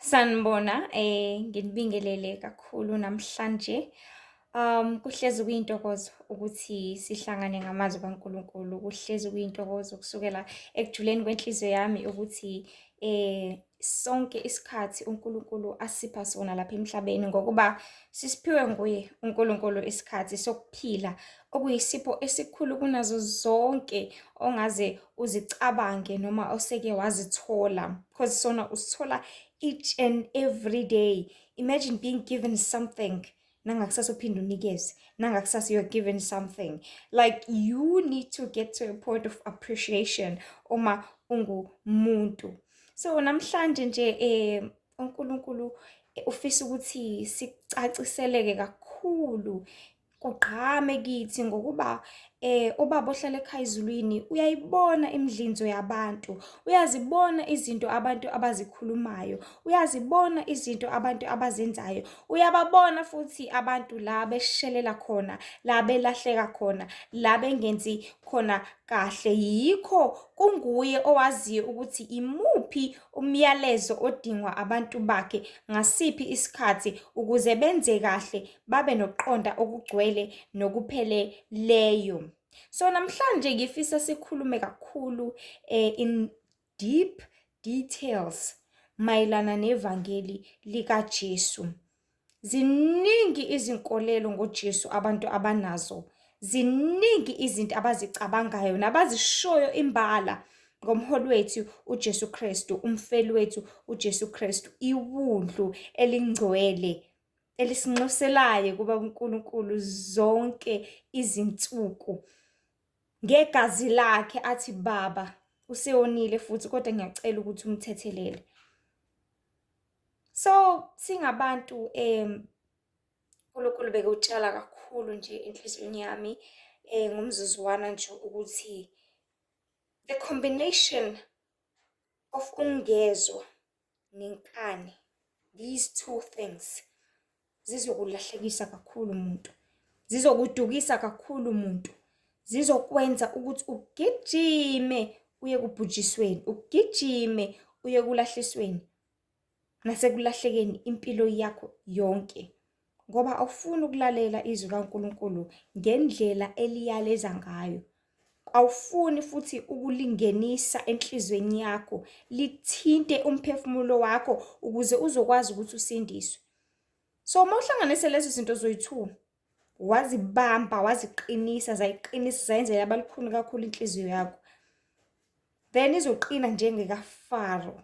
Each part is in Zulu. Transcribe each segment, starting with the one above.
Sanibona, nginibingelele kakhulu namhlanje. Kuhlezi kuyintokozo ukuthi sihlangane ngamazwi kaNkulunkulu. Kuhlezi kuyintokozo kusukela ekujuleni kwenhliziyo yami ukuthi sonke isikhathi uNkulunkulu asipha sona lapha emhlabeni, ngokuba sisiphiwe nguye uNkulunkulu isikhathi sokuphila, okuyisipho esikhulu kunazo zonke ongaze uzicabange noma oseke wazithola, because sona usithola each and every day. Imagine being given something, nangakusasa uphinde unikeze, nangakusasa you're given something. Like, you need to get to a point of appreciation uma ungumuntu. So namhlanje nje uNkulunkulu ufisa ukuthi sicaciseleke kakhulu, kugqame kithi, ngokuba ubaba ohlala ekhaya ezulwini uyayibona imidlinzo yabantu, uyazibona izinto abantu abazikhulumayo, uyazibona izinto abantu abazenzayo, uyababona futhi abantu la beshelela khona, la belahleka khona, la bengenzi khona kahle. Yikho kunguye owaziyo ukuthi imuphi umyalezo odingwa abantu bakhe ngasiphi isikhathi ukuze benze kahle, babe nokuqonda okugcwele nokupheleleyo. So namhlanje ngifisa sikhulume kakhulu in deep details mayelana nevangeli likaJesu. Ziningi izinkolelo ngoJesu abantu abanazo. Ziningi izinto abazicabangayo nabazishoyo imbala ngomholi wethu uJesu Kristu, umfeli wethu uJesu Kristu, iwundlu elingcwele elisinxuselayo kuba uNkulunkulu zonke izinsuku ngegazi lakhe, athi, "Baba, useyonile futhi, kodwa ngiyacela ukuthi umthethelele." So singabantu, uNkulunkulu bekewutshala kakhulu nje enhliziyweni yami ngomzuzwana nje ukuthi the combination of ukungezwa nenkani, these two things zizokulahlekisa kakhulu umuntu, zizokudukisa kakhulu umuntu, zizokwenza ukuthi ugijime uye kubhujisweni, ugijime uye kulahlisweni nasekulahlekeni impilo yakho yonke, ngoba awufuni ukulalela izwi kaNkulunkulu ngendlela eliyaleza ngayo. Awufuni futhi ukulingenisa enhliziyweni yakho, lithinte umphefumulo wakho ukuze uzokwazi ukuthi usindiswe. So uma uhlanganise lezo zinto zoyi-two, wazibamba, waziqinisa, zayiqinisa, zayenzela yabalukhuni kakhulu inhliziyo yakho, then izoqina njengekaFaro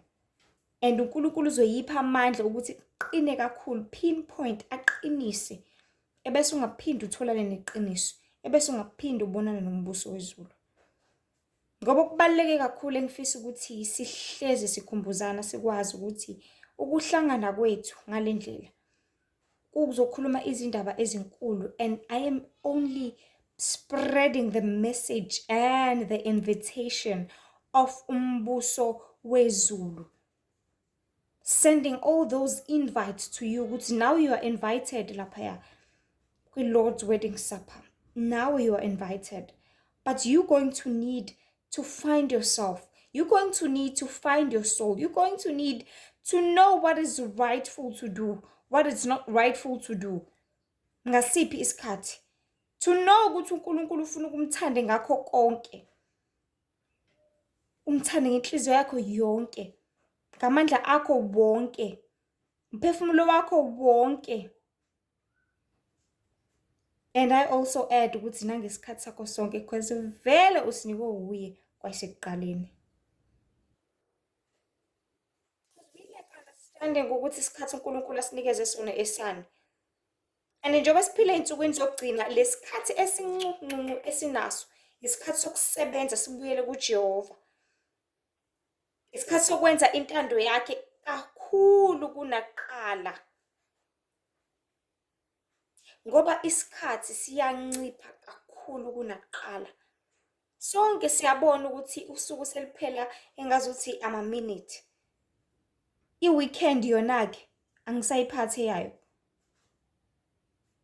and uNkulunkulu uzoyipha amandla ukuthi qine kakhulu, pinpoint, aqinise, ebese ungaphinde utholane neqiniso, ebese ungaphinde ubonane nombuso wezulu. Ngoba okubaluleke kakhulu engifisa ukuthi sihlezi sikhumbuzana, sikwazi ukuthi ukuhlangana kwethu ngale ndlela kuzokhuluma izindaba ezinkulu, and I am only spreading the message and the invitation of umbuso wezulu, sending all those invites to you ukuthi now you are invited laphaya kwi-Lord's wedding supper. Now you are invited, but you're going to need to find yourself. You're going to need to find your soul. You're going to need to know what is rightful to do, what is not rightful to do, ngasiphi isikhathi, to know ukuthi uNkulunkulu ufuna ukumthande ngakho konke, umthande ngenhliziyo yakho yonke, ngamandla akho wonke, umphefumulo wakho wonke, and I also add ukuthi nangesikhathi sakho sonke, because vele usinikwe wuye kwasekuqaleni. We lack understanding ukuthi isikhathi uNkulunkulu asinikeze sona esani, and njengoba siphila ey'nsukwini zokugcina, lesikhathi esincuncuncu esinaso, isikhathi sokusebenza, sibuyele kuJehova, isikhathi sokwenza intando yakhe kakhulu kunakuqala, ngoba isikhathi siyancipha kakhulu kunakuqala. Sonke siyabona ukuthi usuku seliphela engazuthi ama-minute. I-weekend yona-ke angisayiphathi eyayo.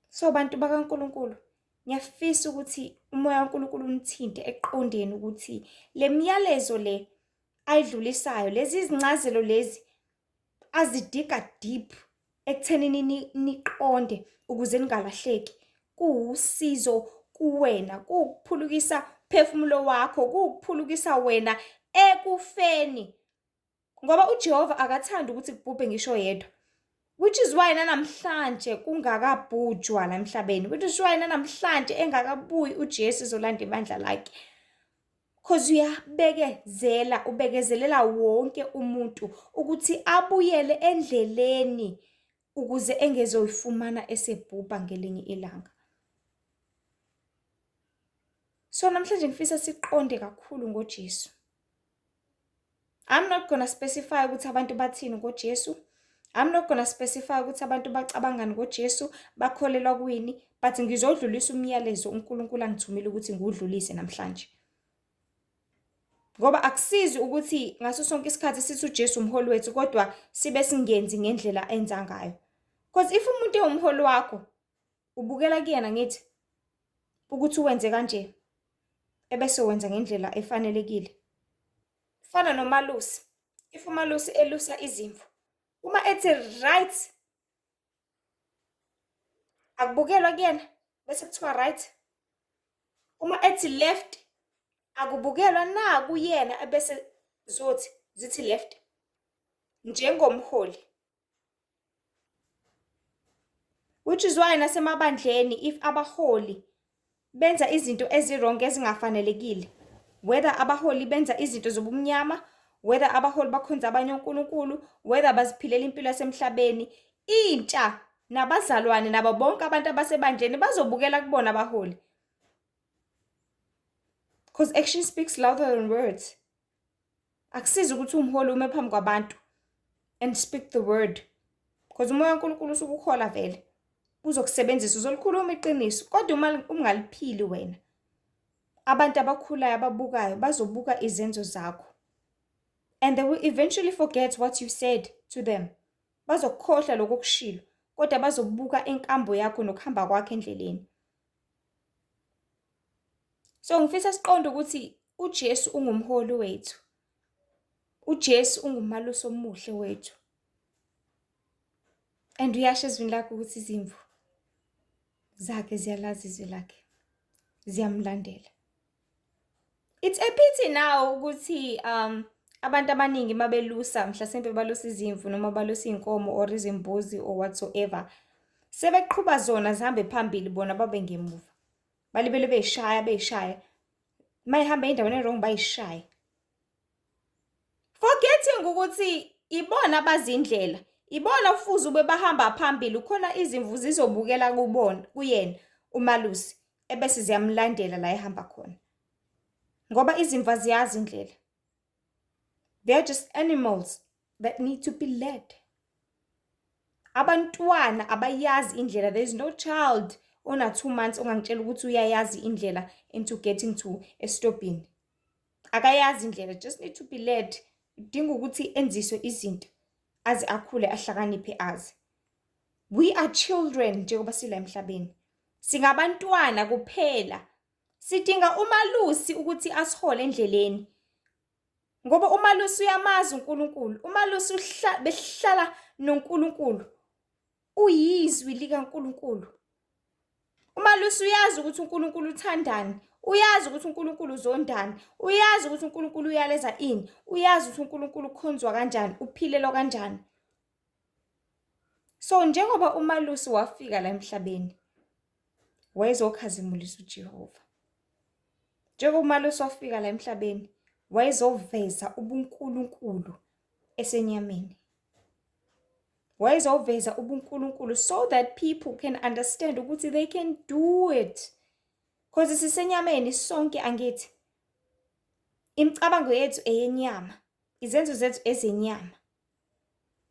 So bantu bakaNkulunkulu, ngiyafisa ukuthi umoya kaNkulunkulu unithinte ekuqondeni ukuthi le myalezo le ayidlulisayo, lezi izincazelo lezi azidiga deep ekuthenini niqonde ukuze ningalahleki. Kuwusizo kuwena, kuwukuphulukisa phefumulo wakho, kuwukuphulukisa wena ekufeni. Ngoba uJehova akathandi ukuthi kubhubhe ngisho yedwa. Which is why nanamhlanje kungakabhujwa la emhlabeni. Which is why nanamhlanje engakabuyi uJesu ezolanda ibandla lakhe. Cause uyabekezela, ubekezelela wonke umuntu ukuthi abuyele endleleni ukuze engezoyifumana esebhubha ngelinye ilanga. So namhlanje ngifisa siqonde kakhulu ngoJesu. I'm not gonna specify ukuthi abantu bathini ngoJesu. I'm not gonna specify ukuthi abantu bacabangani ngoJesu, bakholelwa kwini, but ngizodlulisa umyalezo uNkulunkulu angithumile ukuthi ngiwudlulise namhlanje. Ngoba akusizi ukuthi ngaso sonke isikhathi sithi uJesu umholi wethu kodwa sibe singenzi ngendlela enza ngayo. Because if umuntu ewumholi wakho, ubukela kuyena ngithi ukuthi wenze kanje ebese wenza ngendlela efanelekile. Fana nomalusi. If umalusi elusa izimvu, uma ethi right, akubukelwa kuyena bese kuthiwa right. Uma ethi left, akubukelwa na kuyena ebese zothi zithi left. Njengomholi. Which is why nasemabandleni if abaholi benza izinto ezi-wrong ezingafanelekile, whether abaholi benza izinto zobumnyama, whether abaholi bakhonza abanye onkulunkulu, whether baziphilela impilo yasemhlabeni, intsha nabazalwane nabo bonke abantu abasebandleni bazobukela kubona abaholi. Because action speaks louder than words. Akusizi ukuthi umholi ume phambi kwabantu and speak the word. Because umoya kaNkulunkulu usuke uhola vele. Uzokusebenzisa, uzolikhuluma iqiniso, kodwa uma ungaliphili wena, abantu abakhulayo ababukayo bazobuka izenzo zakho. And they will eventually forget what you said to them. Bazokukhohlwa lokho okushilo, kodwa bazobuka inkambo yakho nokuhamba kwakho endleleni. So ngifisa siqonde ukuthi uJesu ungumholi wethu. uJesu ungumalusi omuhle wethu. And uyasho ezwini lakhe ukuthi izimvu zakhe ziyalazi izwi lakhe, ziyamlandela. It's a pity now ukuthi abantu abaningi mabelusa mhlasimpe balusa izimvu noma balusa iy'nkomo or izimbuzi or whatsoever, sebeqhuba zona zihambe phambili bona babe ngemuva. Balibele bey'shaya bey'shaya. Uma ihamba endaweni e-wrong bayishaye. Forgetting ukuthi ibona abazi indlela, ibona kufuze ube bahamba phambili khona izimvu zizobukela kubona kuyena umalusi ebese ziyamlandela la ehamba khona. Ngoba izimvu aziyazi indlela. They are just animals that need to be led. Abantwana abayazi indlela. There is no child ona 2 months ongangitshela ukuthi uyayazi indlela into getting to esitobhini. Akayazi indlela, just need to be led. Udinga ukuthi enziswe izinto aze akhule ahlakaniphe azi. We are children njengoba sila emhlabeni. Singabantwana kuphela. Sidinga umalusi ukuthi asihole endleleni. Ngoba umalusi uyamazi uNkulunkulu. Umalusi behlala noNkulunkulu. Uyizwi likaNkulunkulu. Umalusi uyazi ukuthi uNkulunkulu uthandani. Uyazi ukuthi uNkulunkulu uzondani. Uyazi ukuthi uNkulunkulu uyaleza ini. Uyazi ukuthi uNkulunkulu ukhonzwa kanjani, uphilelwa kanjani. So njengoba umalusi wafika la emhlabeni, wayezokhazimulisa uJehova. Njengoba umalusi wafika la emhlabeni, wayezoveza ubuNkulunkulu esenyameni. Wayezoveza ubuNkulunkulu so that people can understand ukuthi they can do it. Because sisenyameni sonke angithi. Imicabango yethu eyenyama, izenzo zethu ezenyama.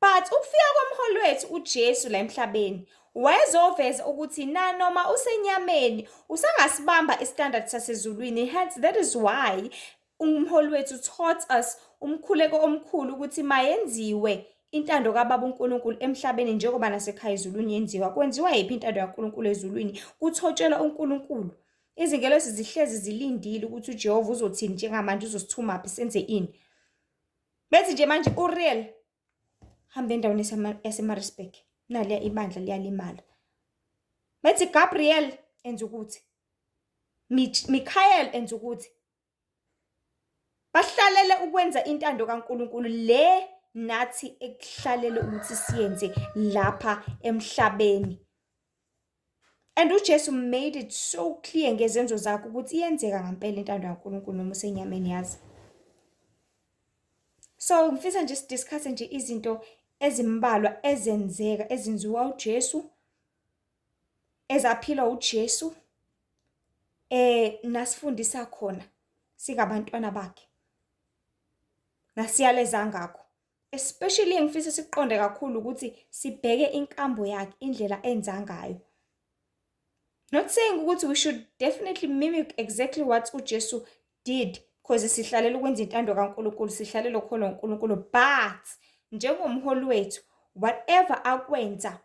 But ukufika komholi wethu uJesu la emhlabeni wayezoveza ukuthi nanoma usenyameni usangasibamba istandard sasezulwini. Hence that is why umholi wethu taught us umkhuleko omkhulu ukuthi mayenziwe intando kaBaba uNkulunkulu emhlabeni njengoba nasekhaya ezulwini yenziwa. Kwenziwa yiphi intando kaNkulunkulu ezulwini? Kuthotshelwa uNkulunkulu. Izingelosi zihlezi zilindile ukuthi uJehova uzothini njengamanje, uzosithumaphi, senze ini. Bethi nje manje uReal. Hamba endaweni yaseMaritzburg, naliya ibandla liyalimala. Bethi Gabriel enza ukuthi, Michael enza ukuthi. Bahlalele ukwenza intando kaNkulunkulu le nathi ekuhlalele ukuthi siyenze lapha emhlabeni. And uJesu made it so clear ngezenzo zakhe ukuthi iyenzeka ngampela intando kaNkulunkulu noma usenyameni yazi. So ngifisa nje sidiscuss nje izinto ezimbalwa ezenzeka ezenziwa uJesu ezaphilwa uJesu nasifundisa khona singabantwana bakhe nasiyaleza ngakho. Especially engifisa siqonde kakhulu ukuthi sibheke inkambo yakhe indlela enza ngayo. Not saying ukuthi we should definitely mimic exactly what uJesu did because sihlalela ukwenza intando kaNkulunkulu, sihlalela ukukholwa uNkulunkulu, but njengomholi wethu whatever akwenza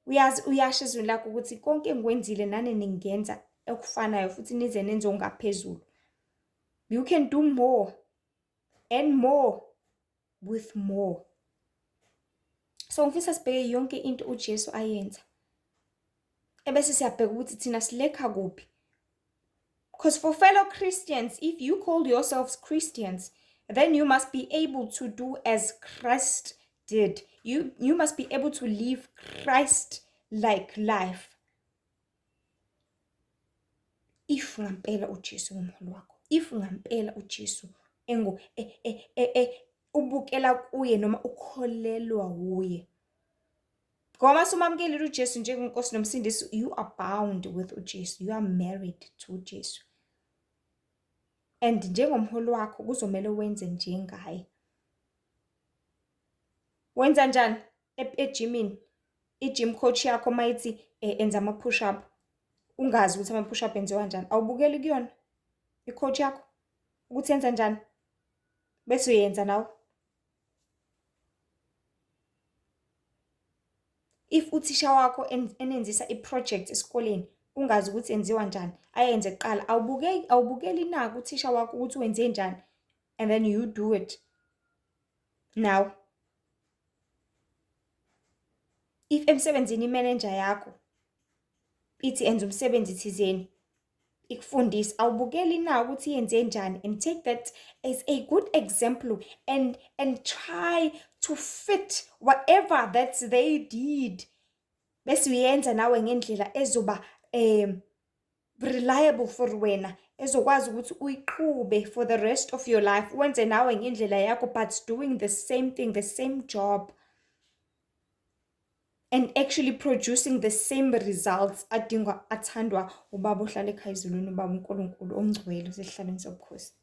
uyazi uyasho ezwini lakho ukuthi konke engikwenzile nani ningenza okufanayo futhi nize nenze okungaphezulu. You can do more and more with more. So ngifisa sibheke yonke into uJesu ayenza. Ebese siyabheka ukuthi thina silekha kuphi. Because for fellow Christians, if you call yourselves Christians, then you must be able to do as Christ did. You must be able to live Christ-like life. If ngampela uJesu ngumholi wakho, if ngampela uJesu engu e, e, e, e, ubukela kuye noma ukholelwa wuye. Ngoba uma sumamkelile uJesu njengenkosi nomsindisi, you are bound with uJesu, you are married to uJesu. And njengomholi wakho kuzomele wenze njengaye. Wenza njani ejimini? I-gym coach yakho mayithi enza ama-push up, ungazi ukuthi ama-push up enziwa kanjani, awubukeli kuyona i-coach yakho ukuthi yenza njani bese uyenza nawe. If uthisha wakho enenzisa i-project esikoleni ungazi ukuthi yenziwa njani, ayenze kuqala, awubukeki awubukeli na kuthisha wakho ukuthi wenze njani and then you do it now. If emsebenzini imenenja yakho ithi enza umsebenzi thizeni ikufundise, awubukeli na ukuthi yenze njani and take that as a good example and try to fit whatever that they did, bese uyenza nawe ngendlela ezoba reliable for wena, ezokwazi ukuthi uyiqhube for the rest of your life, wenze nawe ngendlela yakho but doing the same thing, the same job and actually producing the same results adingwa athandwa ubaba ohlala ekhaya ezulwini, ubaba uNkulunkulu ongcwele osesihlalweni sobukhosi.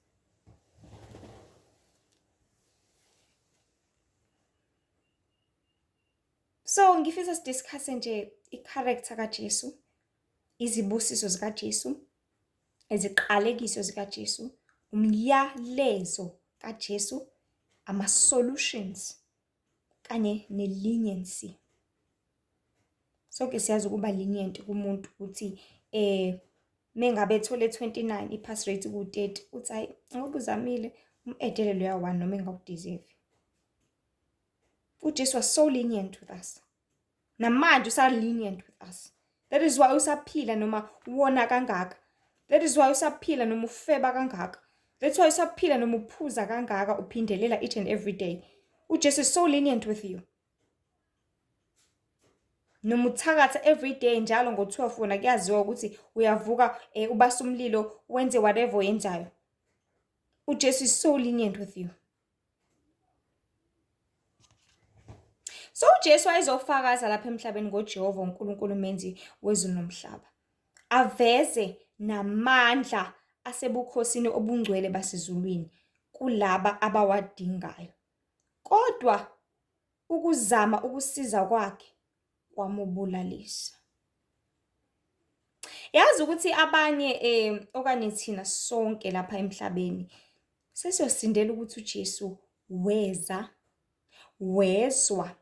So ngifisa sidiscuss nje i-character kaJesu, izibusiso zikaJesu, iziqalekiso zikaJesu, umyalezo kaJesu, ama-solutions kanye ne-leniency. Sonke siyazi ukuba lenient kumuntu ukuthi mengabe ethole 29 i-pass rate ku-30 uthi hayi ngoba uzamile um-edele loya 1 noma engakudeserve. uJesu was so lenient with us. Namanje usa-lenient with us. That is why usaphila noma wona kangaka. That is why usaphila noma ufeba kangaka. That's why usaphila noma uphuza kangaka, uphindelela each and every day. uJesu is so lenient with you. Noma uthakatha every day njalo ngo-12 wena kuyaziwa ukuthi uyavuka ubasa umlilo wenze whatever oyenzayo. uJesu is so lenient with you. So uJesu wayezofakaza lapha emhlabeni ngoJehova uNkulunkulu umenzi wezulu nomhlaba, aveze namandla asebukhosini obungcwele basezulwini kulaba abawadingayo. Kodwa ukuzama ukusiza kwakhe kwamubulalisa. Yazi ukuthi abanye okanye thina sonke lapha emhlabeni sesiyosindela ukuthi uJesu weza, wezwa,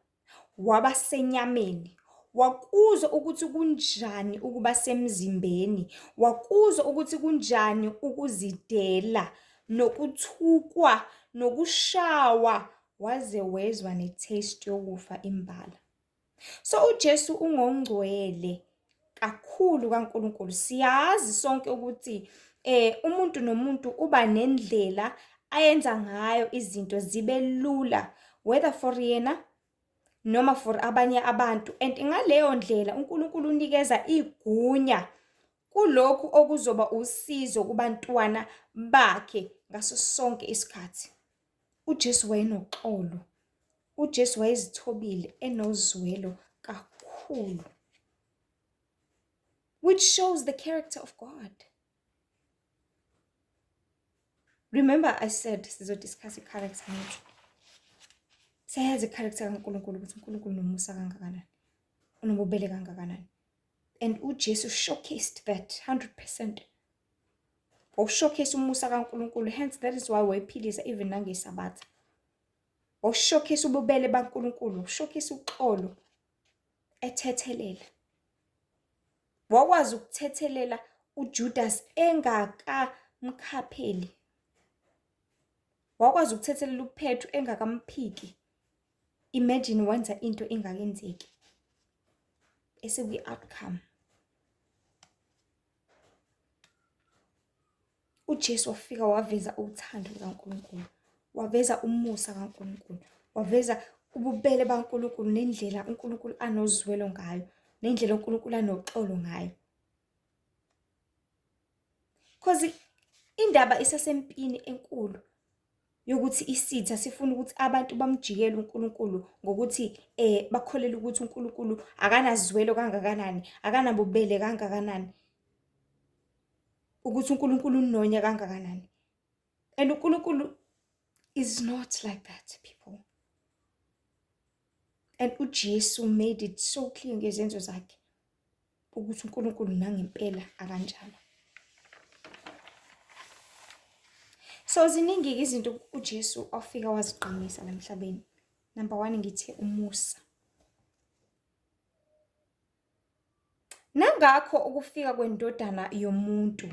waba senyameni, wakuzwa ukuthi kunjani ukuba semzimbeni, wakuzwa ukuthi kunjani ukuzidela nokuthukwa nokushawa waze wezwa ne-taste yokufa imbala. So uJesu ungongcwele kakhulu kaNkulunkulu. Siyazi sonke ukuthi umuntu nomuntu uba nendlela ayenza ngayo izinto zibe lula, whether for yena noma for abanye abantu, and ngaleyo ndlela uNkulunkulu unikeza igunya kulokhu okuzoba usizo kubantwana bakhe ngaso sonke isikhathi. UJesu wayenoxolo, uJesu wayezithobile, enozwelo kakhulu, which shows the character of God. Remember I said sizodiscuss i-character nje. Siyayazi i-character kaNkulunkulu ukuthi uNkulunkulu unomusa kangakanani, unobubele kangakanani. And uJesu showcased that 100%. Wawushowcase umusa kaNkulunkulu, hence that is why wayephilisa even nangeSabatha. Wawushowcase ububele baNkulunkulu, wawushowcase uxolo, ethethelela. Wakwazi ukuthethelela uJudas engakamkhapheli. Wakwazi ukuthethelela uPetru engakamphiki. Imagine wenza into engakenzeki. Esekwi-outcome. UJesu wafika waveza uthando lukaNkulunkulu, waveza umusa kaNkulunkulu, waveza ububele baNkulunkulu nendlela uNkulunkulu anozwelo ngayo, nendlela uNkulunkulu anoxolo ngayo. Cause indaba isasempini enkulu yokuthi isitha sifuna ukuthi abantu bamjikele uNkulunkulu ngokuthi bakholelwe ukuthi uNkulunkulu akanazwelo kangakanani, akanabubele kangakanani, ukuthi uNkulunkulu unonya kangakanani. And uNkulunkulu is not like that, people. And uJesu made it so clear ngezenzo zakhe ukuthi uNkulunkulu nangempela akanjalo. So ziningi-ke izinto uJesu afika wazigqamisa la emhlabeni. Number 1 ngithe umusa. Nangakho ukufika kwendodana yomuntu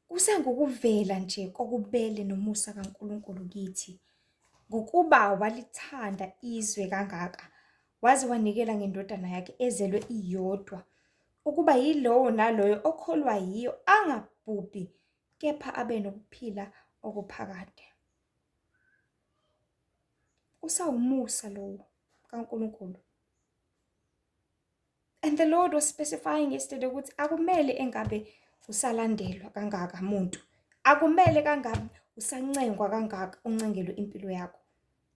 kusengukuvela nje kokubele nomusa kaNkulunkulu kithi, ngokuba walithanda izwe kangaka, waze wanikela ngendodana yakhe ezelwe iyodwa, ukuba yilowo naloyo okholwa yiyo angabhubhi, kepha abe nokuphila okuphakade. Kusawumusa lowo kaNkulunkulu. And the Lord was specifying yesterday ukuthi akumele engabe usalandelwa kangaka muntu. Akumele kangabe usancengwa kangaka uncengelwe impilo yakho.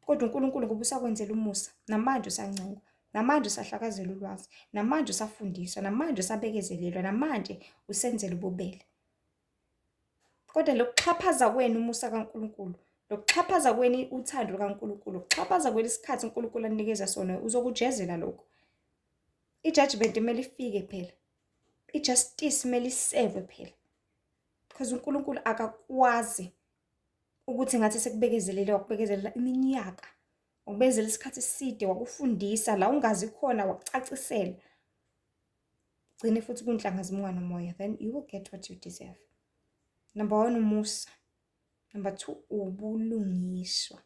Kodwa uNkulunkulu ngoba usakwenzela umusa, namanje usancengwa, namanje usahlakazela ulwazi, namanje usafundiswa, namanje usabekezelelwa, namanje usenzela ububele. Kodwa lokuxhaphaza kwenu umusa kaNkulunkulu, lokuxhaphaza kwenu uthando lukaNkulunkulu, lokuxhaphaza kwenu isikhathi uNkulunkulu anikeza sona, uzokujezela lokho. I-judgment kumele ifike phela. I-justice kumele isevwe phela. Because uNkulunkulu akakwazi ukuthi ngathi sekubekezelele, wakubekezelela iminyaka, wakubekezela isikhathi eside, wakufundisa la ungazi khona, wakucacisela. Gcine futhi kunhlanga zimuka nomoya, then you will get what you deserve. Number 1, umusa. Number 2, ubulungiswa.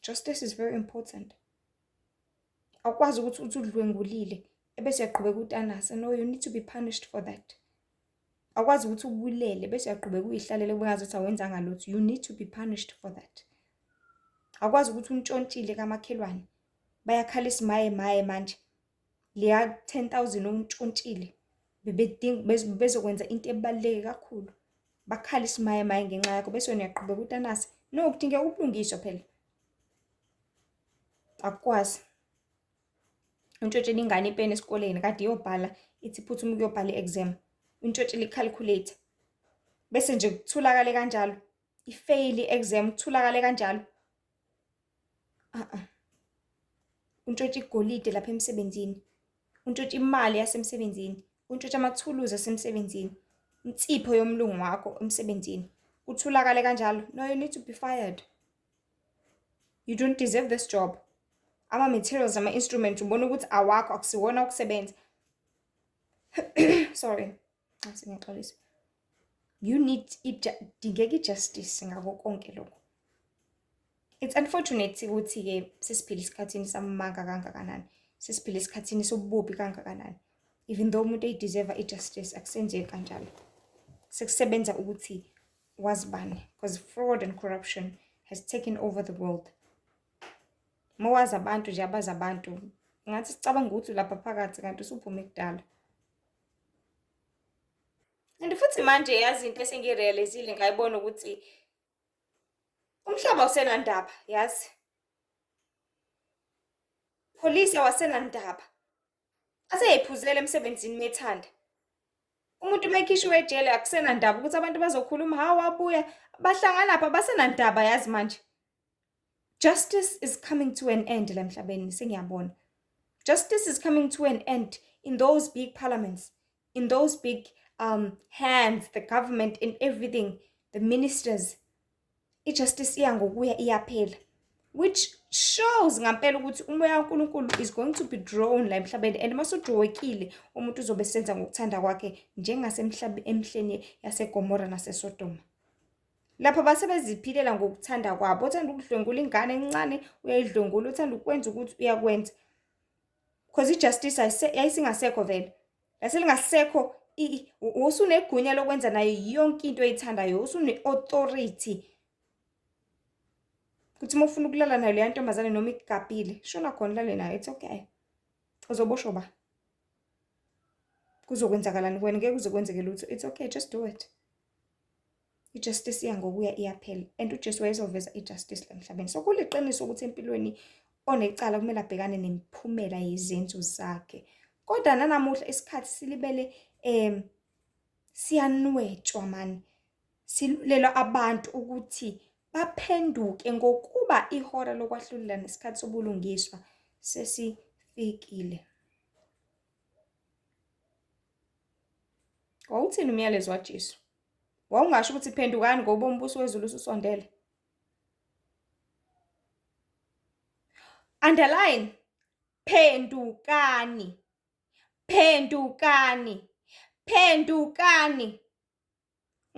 Justice is very important. Awukwazi ukuthi uthi udlwengulile ebese uyaqhubeka utanase. No, you need to be punished for that. Awukwazi ukuthi ubulele bese uyaqhubeka uyihlalele kube ngazuthi awenzanga lutho. You need to be punished for that. Awukwazi ukuthi untshontshile kamakhelwane, bayakhala isimaye maye manje. Leya 10,000 ontshontshile bebedinga bezokwenza into ebaluleke kakhulu. Bakhala isimaye maye ngenxa yakho bese wena uyaqhubeka utanase. No, kudingeka ubulungiswa phela. Akukwazi. Untshontshela ingane ipeni esikoleni kade iyobhala, ithi phuthuma ukuyobhala i-exam. Untshontshela i-calculator. Bese nje kuthulakale kanjalo. I-fail i-exam kuthulakale kanjalo. Untshontsha igolide lapha emsebenzini. Untshontsha imali yasemsebenzini. Untshontsha amathuluzi asemsebenzini. Insipho yomlungu wakho emsebenzini. Kuthulakale kanjalo. No, you need to be fired. You don't deserve this job. Ama-materials, ama-instruments, ubona ukuthi awakho, akusiwona ukusebenza. Sorry. Ngiyaxolisa. You need, dingeka i-justice ngako konke lokho. It's unfortunate ukuthi-ke sesiphila esikhathini samanga kangakanani, sesiphila esikhathini sobubi kangakanani. Even though umuntu eyi-deserve-a i-justice, akusenzeki kanjalo. Sekusebenza ukuthi wazi bani, because fraud and corruption has taken over the world. Uma wazi abantu nje abazi abantu, ngathi sicabanga ukuthi ulapha phakathi kanti usuphume kudala. And futhi manje yazi into esengiyi-realise-ile ngayibona ukuthi umhlaba awusenandaba, yazi. Pholisi awasenandaba. Aseyiphuzela emsebenzini methanda. Umuntu uma ekhishiwe ejele akusenandaba ukuthi abantu bazokhuluma, hawu wabuya, bahlanganaphi, abasenandaba yazi manje. Justice is coming to an end la emhlabeni, sengiyabona. Justice is coming to an end in those big parliaments, in those big hands, the government and everything, the ministers. I-justice iya ngokuya iyaphela. Which shows ngampela ukuthi umoya kaNkulunkulu is going to be drawn la emhlabeni, and mase udrawekile umuntu uzobe esenza ngokuthanda kwakhe njengasemhlabeni emhleni yaseGomora naseSodoma. Lapho basebeziphilela ngokuthanda kwabo, othanda ukudlwengula ingane encane uyayidlwengula, othanda ukwenza ukuthi uyakwenza. Because i-justice yayisingasekho vele. Yaselingasekho, usunegunya lokwenza nayo yonke into oyithandayo, usune-authority. Kuthi uma ufuna ukulala nayo leya ntombazane noma ikugabhile, shona khona ulale nayo, it's okay. Uzoboshwa ba? Kuzokwenzakalani kuwena? Ngeke kuze kwenzeke lutho. It's okay, just do it. I-justice iya ngokuya iyaphela, and uJesu wayezoveza i-justice la emhlabeni. So kuliqiniso ukuthi empilweni onecala kumele abhekane nemiphumela yezenzo zakhe. Kodwa nanamuhla isikhathi silibele siyanwetshwa mani. Silulelwa abantu ukuthi baphenduke ngokuba ihora lokwahlulela nesikhathi sobulungiswa sesifikile. Wawuthini umyalezo waJesu? Wawungasho ukuthi phendukani ngoba umbuso wezulu ususondele. Underline, phendukani, phendukani, phendukani.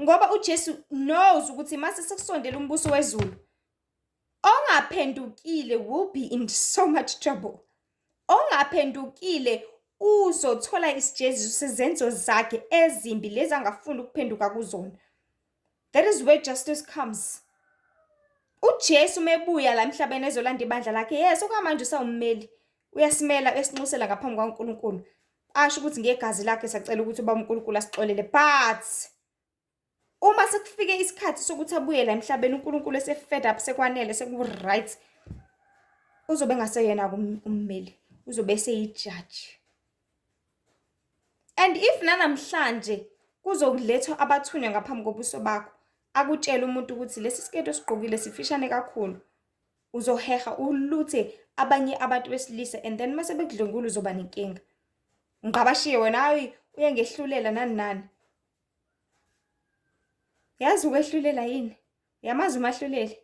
Ngoba uJesu knows ukuthi mase sekusondele umbuso wezulu, ongaphendukile will be in so much trouble. Ongaphendukile uzothola isijeziso sezenzo zakhe ezimbi lezi angafuni ukuphenduka kuzona. That is where justice comes. UJesu mebuya la emhlabeni ezolanda ibandla lakhe, yes, okwamanje usawummeli, uyasimela, uyasinxusela ngaphambi kwaNkulunkulu. Asho ukuthi ngegazi lakhe sacela ukuthi uBaba uNkulunkulu asixolele, but uma sekufike isikhathi sokuthi abuye la emhlabeni, uNkulunkulu ese-fed up, sekwanele, seku-right, uzobe engaseyena ummeli, uzobe eseyijaji. And if nanamhlanje kuzokulethwa abathunywa ngaphambi kobuso bakho, akutshele umuntu ukuthi lesi siketi osigqokile sifishane kakhulu, uzoheha uluthe abanye abantu besilisa, and then mase bekudlwengula uzoba nenkinga. Ngqabashiye wena, hayi uyangehlulela nani nani. Yazi ukwehlulela yini? Yamazi umahluleli?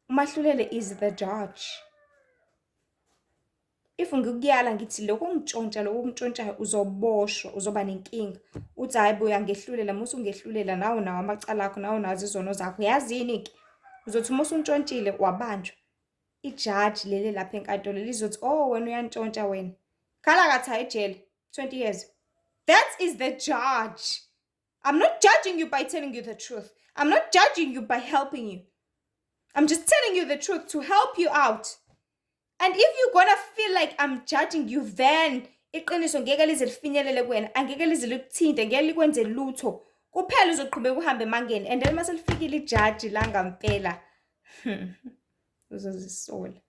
Umahluleli is the judge. If ngikuyala ngithi lokho ungitshontsha, lokho ungitshontshayo uzoboshwa, uzoba nenkinga. Uthi hhayi bo uyangehlulela, musu ungehlulela nawe unawo amacala akho, nawe unazo izono zakho. Yazini-ke? Uzothi uma usuntshontshile wabanjwa, ijaji leli lapha enkantolo lizothi, oh wena uyantshontsha wena. Khala katha ejele, 20 years. That is the judge. I'm not judging you by telling you the truth. I'm not judging you by helping you. I'm just telling you the truth to help you out. And if you're gonna feel like I'm judging you, then iqiniso ngeke lize lifinyelele kuwena, angeke lize likuthinte, ngeke likwenze lutho. Kuphela uzoqhubeka uhambe emangeni, and then mase lifikile ijaji langampela, uzozisola.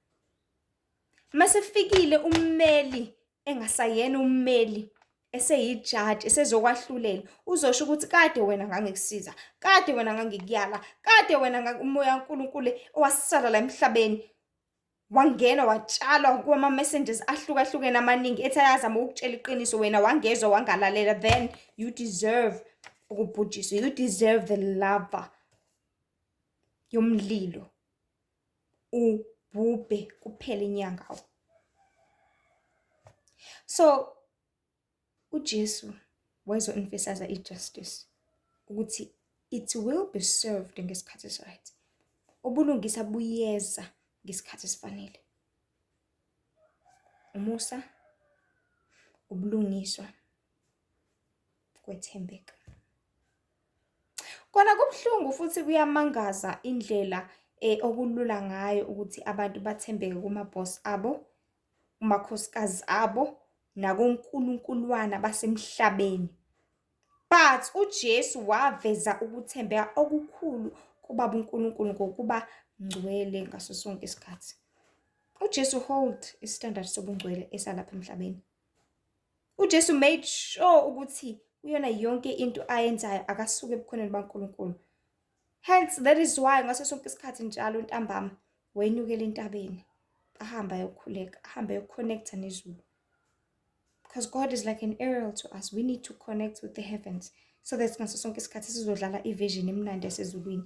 Mase fikile ummeli engasayena ummeli, eseyijaji, esezokwahlulela, uzosho ukuthi kade wena ngangikusiza, kade wena ngangikuyala, kade wena umoya kaNkulunkulu owasala la emhlabeni wangena watshalwa kwama-messengers ahlukahlukene amaningi ethi ayazama ukukutshela iqiniso, wena wangezwa wangalalela, then you deserve ukubhujiswa, you deserve the lava yomlilo, ubhubhe kuphela inyanga. So uJesu wayezo-emphasize i-justice ukuthi it will be served ngesikhathi esi-right. Ubulungisa buyeza ngesikhathi esifanele. Umusa, ubulungiswa, kwethembeka. Kona kubuhlungu futhi kuyamangaza indlela okulula ngayo ukuthi abantu bathembeke kuma-boss abo, kumakhosikazi abo, nakonkulunkulwana basemhlabeni. But uJesu waveza ukuthembeka okukhulu kuBaba uNkulunkulu ngokuba ngcwele ngaso sonke isikhathi. UJesu hold istandard sobungcwele esalapha emhlabeni. UJesu made sure ukuthi kuyona yonke into ayenzayo akasuke ebukhoneni bukaNkulunkulu. Hence that is why ngaso sonke isikhathi njalo ntambama wenyukela entabeni ahambe ayokhuleka, ahambe ayoconnecta nezulu. Because God is like an aerial to us. We need to connect with the heavens so that ngaso sonke isikhathi sizodlala ivision emnandi yasezulwini.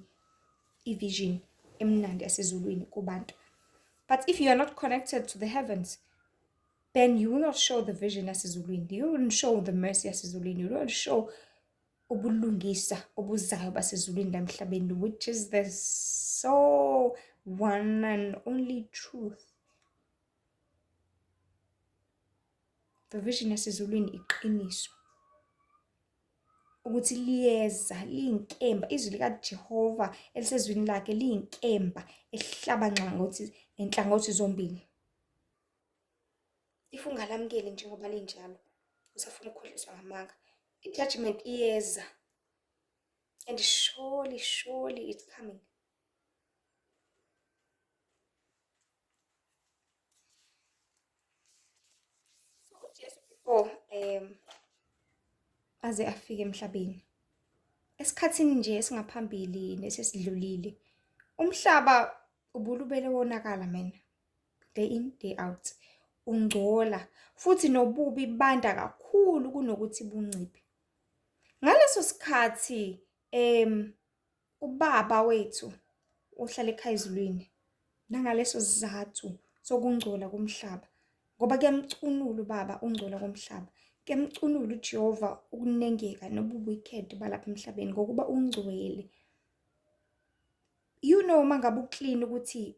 Ivision emnandi yasezulwini kubantu. But if you are not connected to the heavens, then you will not show the vision yasezulwini. You won't show the mercy yasezulwini. You won't show ubulungisa obuzayo basezulwini lamhlabeni, which is the so one and only truth. The vision yasezulwini iqiniso ukuthi liyeza liyinkemba izwi likaJehova elisezwini lakhe liyinkemba ehlaba nxangothi nenhlangothi zombili. If ungalamukeli njengoba linjalo usafuna ukukhohliswa ngamanga, i-judgment iyeza and surely surely it's coming. So uJesu before aze afike emhlabeni, esikhathini nje esingaphambili nesesidlulile, umhlaba ubulubele wonakala mina day in day out, ungcola futhi nobubi banda kakhulu kunokuthi bunciphe. Ngaleso sikhathi uBaba wethu ohlala ekhaya ezulwini nangaleso sizathu sokungcola komhlaba, ngoba kuyamcunula uBaba ukungcola komhlaba, kuyamcunula uJehova ukunengeka nobu-wicked balapha emhlabeni ngokuba ungcwele. You know uma ngabe uklin ukuthi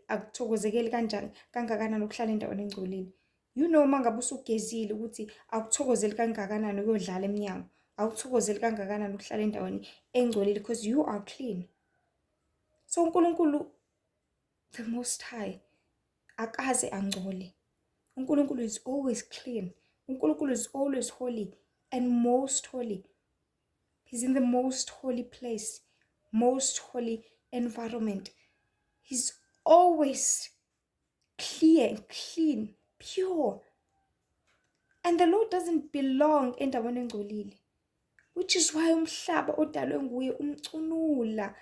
akuthokozekeli kanjani kangakanani ukuhlala endaweni engcolile. You know uma ngabe usugezile ukuthi akuthokozeli kangakanani ukuyodlala emnyango, awuthokozeli kangakanani ukuhlala endaweni engcolile because you are clean. So uNkulunkulu the Most High akaze angcole. uNkulunkulu is always clean. uNkulunkulu is always holy and most holy. He's in the most holy place, most holy environment. He's always clear, clean, pure. And the Lord doesn't belong endaweni engcolile, which is why umhlaba odalwe nguye umcunula,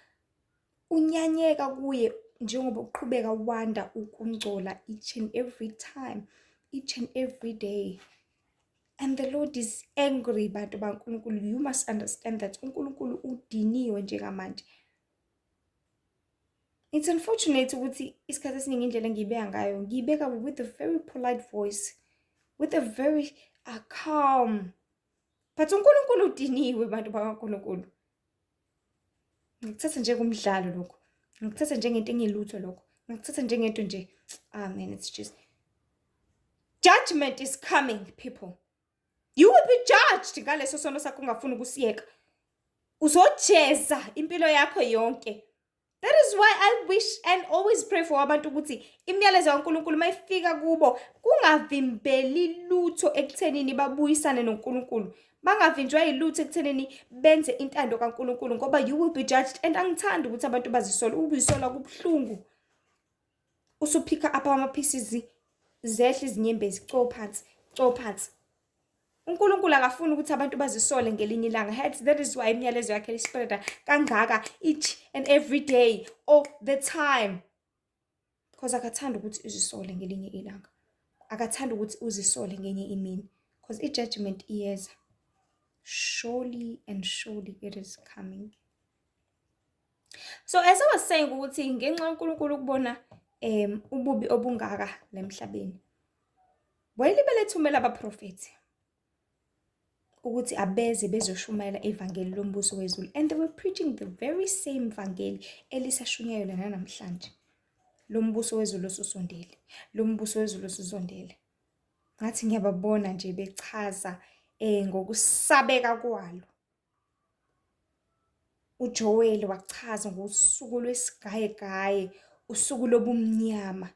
unyanyeka kuye njengoba uqhubeka wanda ukungcola each and every time, each and every day. And the Lord is angry, bantu baNkulunkulu. You must understand that uNkulunkulu udiniwe njengamanje. It's unfortunate ukuthi isikhathi esiningi indlela engiyibeka ngayo, ngiyibeka with a very polite voice, with a very calm. But uNkulunkulu udiniwe, bantu bakaNkulunkulu. Ngikuthatha njengomdlalo lokho. Ngikuthatha njengento engilutho lokho. Ngikuthatha njengento nje, ah man, it's just judgment is coming, people. You will be judged ngaleso sono sakho ungafuni ukusiyeka. Uzojeza impilo yakho yonke. That is why I wish and always pray for abantu ukuthi imiyalezo kaNkulunkulu mayifika kubo kungavimbeli lutho ekuthenini babuyisane noNkulunkulu. Bangavinjwa yilutho ekuthenini benze intando kaNkulunkulu ngoba you will be judged. And angithandi ukuthi abantu bazisole. Ukuzisola kubuhlungu. Usuphika up ama-pieces, zehle izinyembezi, co phansi, co phansi. uNkulunkulu akafuni ukuthi abantu bazisole ngelinye ilanga. Hence that is why imiyalezo yakhe ispreada kangaka each and every day, all the time. Because akathandi ukuthi uzisole ngelinye ilanga. Akathandi ukuthi uzisole ngenye imini. Because i-judgment iyeza. Surely and surely it is coming. So as I was saying ukuthi ngenxa kaNkulunkulu ukubona ububi obungaka lemhlabeni, wayelibele ethumela abaprofethi. Ukuthi abeze bezoshumayela ivangeli lombuso wezulu. And they were preaching the very same vangeli elisashunyayelwa nanamhlanje. Lombuso wezulu osusondele. Lombuso wezulu osusondele. Ngathi ngiyababona nje bechaza ngokusabeka kwalo. UJoel wachaza ngosuku lwesigayegaye, usuku lobumnyama.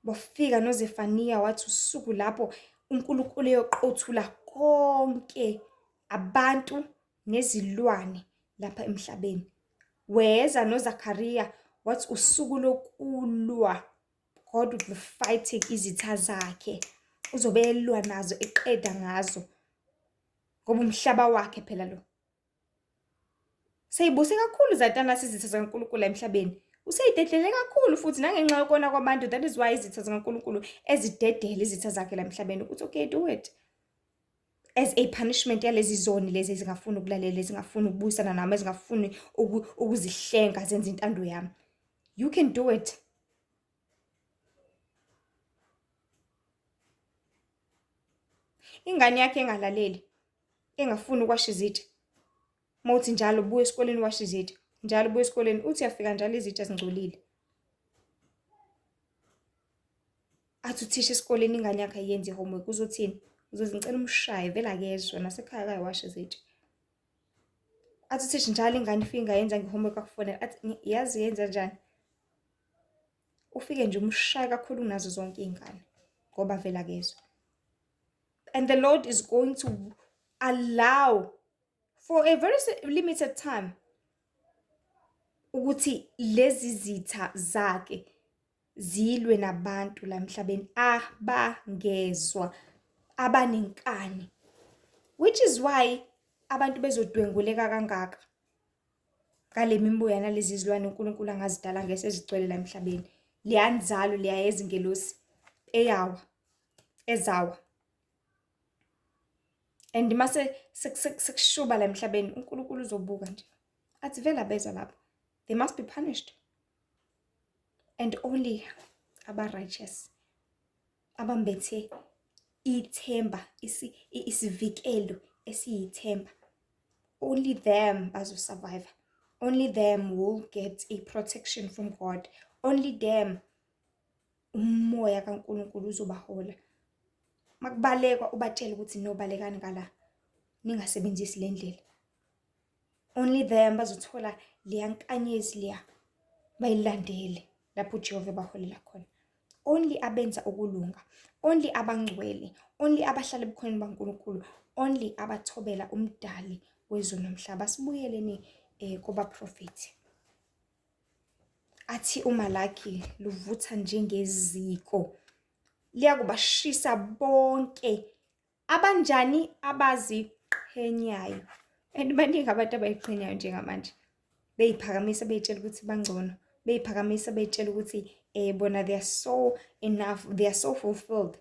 Wafika noZefaniya wathi usuku lapho uNkulunkulu eyoqothula konke abantu nezilwane lapha emhlabeni. Weza noZakariya wathi usuku lokulwa, God will be fighting izitha zakhe. Uzobe elwa nazo eqeda ngazo. Ngoba umhlaba wakhe phela lo. Seyibuse kakhulu zatanasi izitha zikaNkulunkulu emhlabeni. Useyidedele kakhulu futhi nangenxa yokona kwabantu. That is why izitha zikaNkulunkulu ezidedele izitha zakhe la emhlabeni ukuthi okay, do it. As a punishment yalezi zoni lezi ezingafuni ukulalela, ezingafuni ukubuyisana nami, ezingafuni ukuzihlenga zenze intando yami. You can do it. Ingane yakhe engalaleli, engafuni ukwasha izitsha. Uma uthi njalo buya esikoleni washe izitsha, njalo buya esikoleni, uthi uyafika njalo izitsha zingcolile. Athi uthisha esikoleni ingane yakhe ayenzi i-homework, uzothini? Uzothi ngicela umshaye, vele akezwa, nasekhaya akayiwashi izitsha. Athi uthisha njalo ingane ifike ingayenzanga i-homework akufonela, athi yazi yenza njani? Ufike nje umshaye kakhulu kunazo zonke iy'ngane ngoba vele akezwa. And the Lord is going to allow for a very limited time ukuthi lezi zitha zakhe zilwe nabantu la emhlabeni abangezwa, abanenkani, which is why abantu bezodwenguleka kangaka ngale mimbuya nalezi zilwane uNkulunkulu angazidala ngese ezigcwele la emhlabeni. Leya nzalo leya yezingelosi eyawa, ezawa. And mase sekushuba la emhlabeni uNkulunkulu uzobuka nje athi vele abezwa lapho, they must be punished. And only aba-righteous abambethe ithemba, isivikelo esiyithemba, only them bazosurvive, only them will get a protection from God, only them umoya kaNkulunkulu uzobahola. Makubalekwa ubatshele ukuthi nobalekani ngala, ningasebenzisi le ndlela. Only them bazothola leya nkanyezi leya bayilandele lapho uJehova ebaholela khona. Only abenza ukulunga, only abangcwele, only abahlala ebukhoneni baNkulunkulu, only abathobela umdali wezulu nomhlaba. Sibuyeleni kubaprofethi. Athi uMalaki luvutha njengeziko, liyakubashisa bonke abanjani abaziqhenyayo. And baningi abantu abayiqhenyayo njengamanje, beyiphakamisa beyitshela ukuthi bangcono, beyiphakamisa beyitshela ukuthi bona they are so enough, they are so fulfilled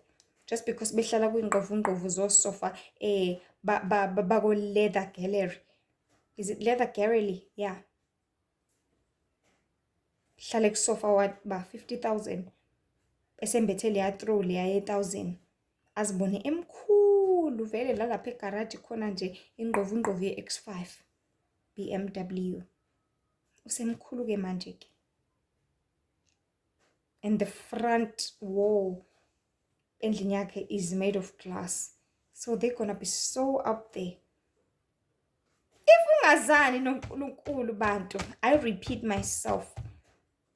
just because behlala kwingqovungqovu zosofa bako leather gallery. Is it leather gallery? Yeah. Hlale kusofa wa 50,000 esembethe leya throw leya ye-1000, azibone emkhulu vele lalapha egaraji khona nje ingqovungqovu ye-X5 BMW. Usemkhulu ke manje ke. And the front wall endlini yakhe is made of glass, so they're gonna be so up there. If ungazani noNkulunkulu bantu, I repeat myself,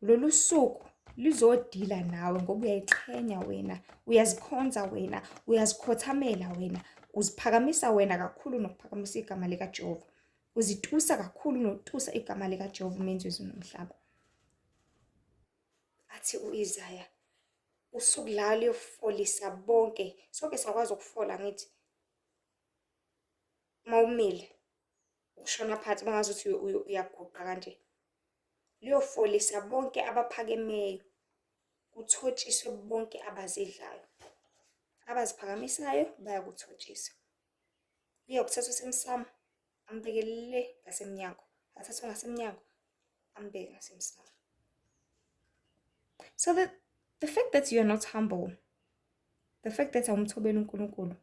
lolu suku lizodila nawe ngoba uyayiqhenya wena, uyazikhonza wena, uyazikhothamela wena, uziphakamisa wena kakhulu nokuphakamisa igama likaJehova, uzitusa kakhulu nokutusa igama likaJehova umenzi wezulu nomhlaba. Athi uIsaya, usuku la luyofolisa bonke. Sonke siyakwazi ukufola, ngithi uma umile ukushona phansi bangazuthi uyaguqa kanje. Luyofolisa bonke abaphakemeyo, kuthotshiswe bonke abazidlayo, abaziphakamisayo bayakuthotshiswa. Uyakuthatha usemsamo ambeke le ngasemnyango, athathe ngasemnyango ambeke ngasemsamo. So the fact that you are not humble, the fact that awumthobeli uNkulunkulu,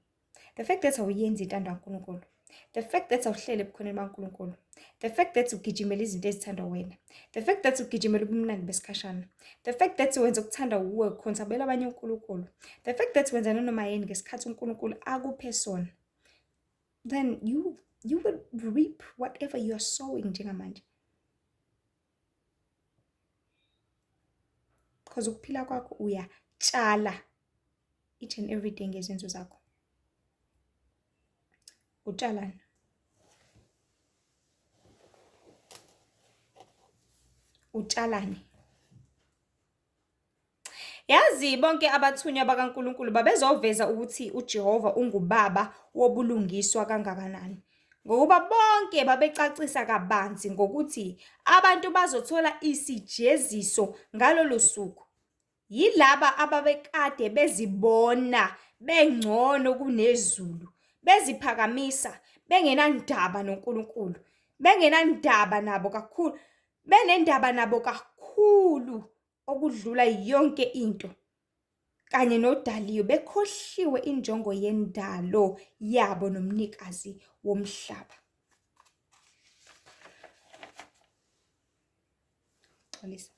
The fact that awuyenzi intando kaNkulunkulu, the fact that awuhlele ebukhoneni baNkulunkulu, the fact that ugijimela izinto ezithandwa wena, the fact that ugijimela ubumnandi besikhashana, the fact that wenza okuthanda wuwe ukhonzabela abanye uNkulunkulu, the fact that wenza nanoma yini ngesikhathi uNkulunkulu akuphe sona, then you will reap whatever you are sowing njengamanje. Because ukuphila kwakho uyatshala each and every day ngezenzo zakho. Utshalani? Utshalani? Yazi bonke abathunywa bakaNkulunkulu babezoveza ukuthi uJehova unguBaba wobulungiswa kangakanani. Ngokuba bonke babecacisa kabanzi ngokuthi abantu bazothola isijeziso ngalolo suku. Yilaba ababekade bezibona bengcono kunezulu, beziphakamisa, bengenandaba noNkulunkulu, bengenandaba nabo kakhulu, benendaba nabo kakhulu okudlula yonke into kanye nodaliwe, bekhohliwe injongo yendalo yabo nomnikazi womhlaba. Xolisa.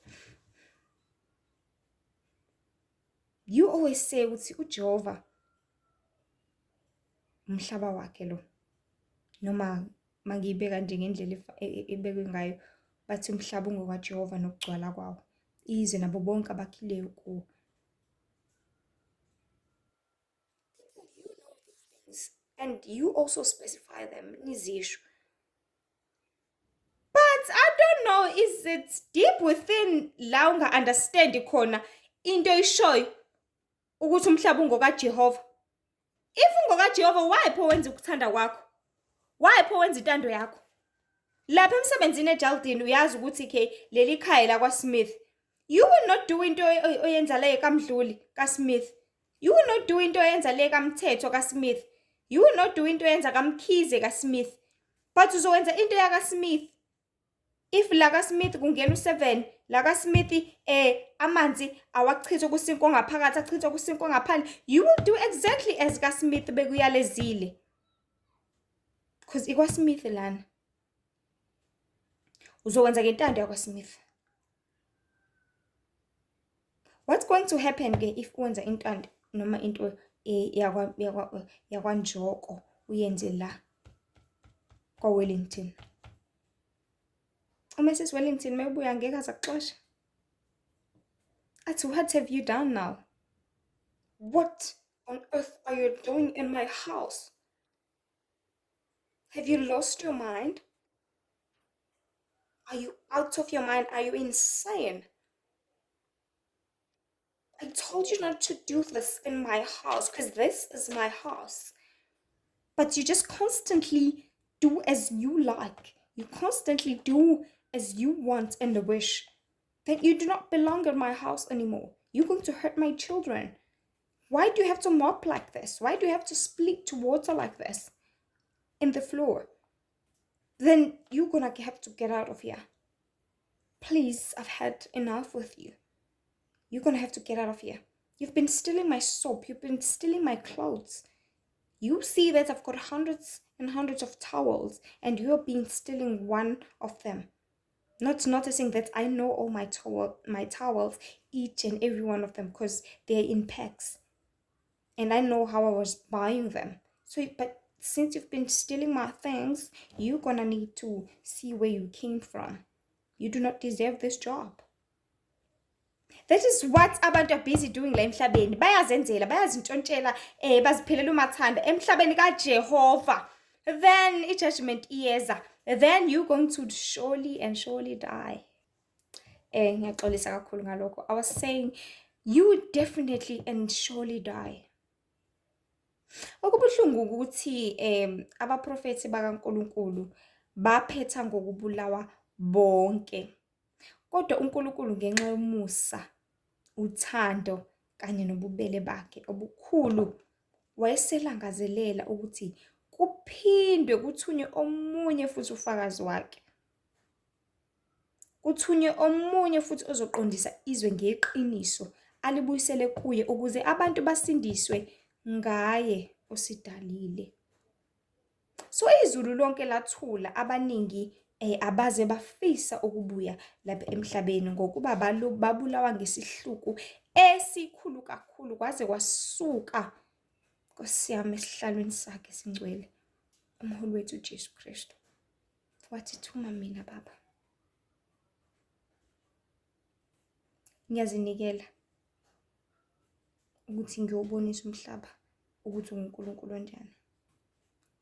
You always say ukuthi uJehova umhlaba wakhe lo, noma mangiyibeka nje ngendlela ebekwe ngayo, bathi umhlaba ungokaJehova nokugcwala kwawo, izwe nabo bonke abakhileyo kuwo. And you also specify them, nizisho. But I don't know, is it deep within la unga-understand khona into oyishoyo ukuthi umhlaba ungokaJehova? If ungokaJehova, why pho wenza ukuthanda kwakho? Why pho wenza intando yakho? Lapha emsebenzini ejaldini uyazi ukuthi ke leli khaya lakwaSmith. You will not do into oyenza le kaMdluli kaSmith. You will not do into oyenza le kaMthetho kaSmith. You will not do into oyenza kaMkhize kaSmith. But uzowenza into yakaSmith. If la kaSmith kungena u7, la kaSmith amanzi awachithwe kusinko ngaphakathi, achithwe kusinko ngaphandle, you will do exactly as kaSmith bekuyalezile. Because ikwaSmith lana. Uzowenza ngentando yakwaSmith. What's going to happen ke if wenza intando noma into yakwaNjoko uyenze la kwaWellington? UMrs Wellington mebuya ngeke aze akuxoshe. Athi, what have you done now? What on earth are you doing in my house? Have you lost your mind? Are you out of your mind? Are you insane? I told you not to do this in my house because this is my house. But you just constantly do as you like. You constantly do as you want and wish. Then you do not belong in my house anymore. You're going to hurt my children. Why do you have to mop like this? Why do you have to split water like this in the floor? Then you're gonna have to get out of here. Please, I've had enough with you. You're gonna have to get out of here. You've been stealing my soap. You've been stealing my clothes. You see that I've got hundreds and hundreds of towels and you've been stealing one of them. Not noticing that I know all my towels, each and every one of them, because they're in packs. And I know how I was buying them. But since you've been stealing my things, you're gonna need to see where you came from. You do not deserve this job. That is what abantu are busy doing la emhlabeni. Bayazenzela, bayazintshontshela, baziphelela umathanda emhlabeni kaJehova. Then i-judgment iyeza. Then you're going to surely and surely die. Ngiyaxolisa kakhulu ngalokho. I was saying you would definitely and surely die. Okubuhlungu ukuthi abaprofethi bakaNkulunkulu baphetha ngokubulawa bonke. Kodwa uNkulunkulu ngenxa yomusa, uthando kanye nobubele bakhe obukhulu wayeselangazelela ukuthi kuphindwe kuthunywe omunye futhi ufakazi wakhe. Kuthunywe omunye futhi ozoqondisa izwe ngeqiniso, alibuyisele kuye ukuze abantu basindiswe ngaye. osidalile. So izulu lonke lathula, abaningi abaze bafisa ukubuya lapha emhlabeni ngokuba babulawa ngesihluku esikhulu kakhulu kwaze kwasuka Nkosi yami esihlalweni sakhe esingcwele umholi wethu uJesu Kristu wathi thuma mina baba ngiyazinikela ukuthi ngiyobonisa umhlaba ukuthi unguNkulunkulu onjani.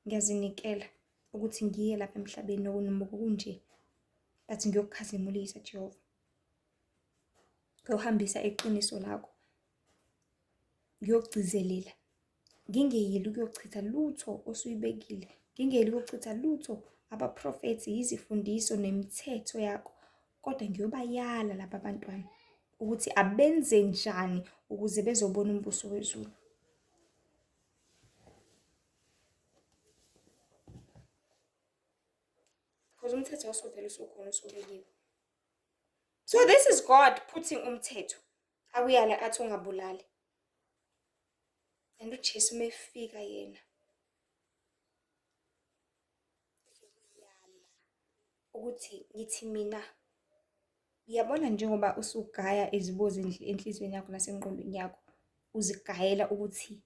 Ngiyazinikela ukuthi ngiye lapha emhlabeni noma kunje but ngiyokukhazimulisa Jehova. Ngiyohambisa iqiniso lakho. Ngiyogcizelela. Ngingeyeli ukuyochitha lutho osuyibekile. Ngingeyeli ukuyochitha lutho abaprofethi, yizifundiso nemithetho yakho. Kodwa ngiyobayala laba bantwana ukuthi abenze njani ukuze bezobona umbuso wezulu. Because umthetho wasuvele usukhona usubekiwe. So this is God putting umthetho akuyale athi ungabulali. And uJesu mefika yena ukuthi ngithi mina uyabona njengoba usugaya izibozi enhliziyweni yakho nasengqondweni yakho uzigayela ukuthi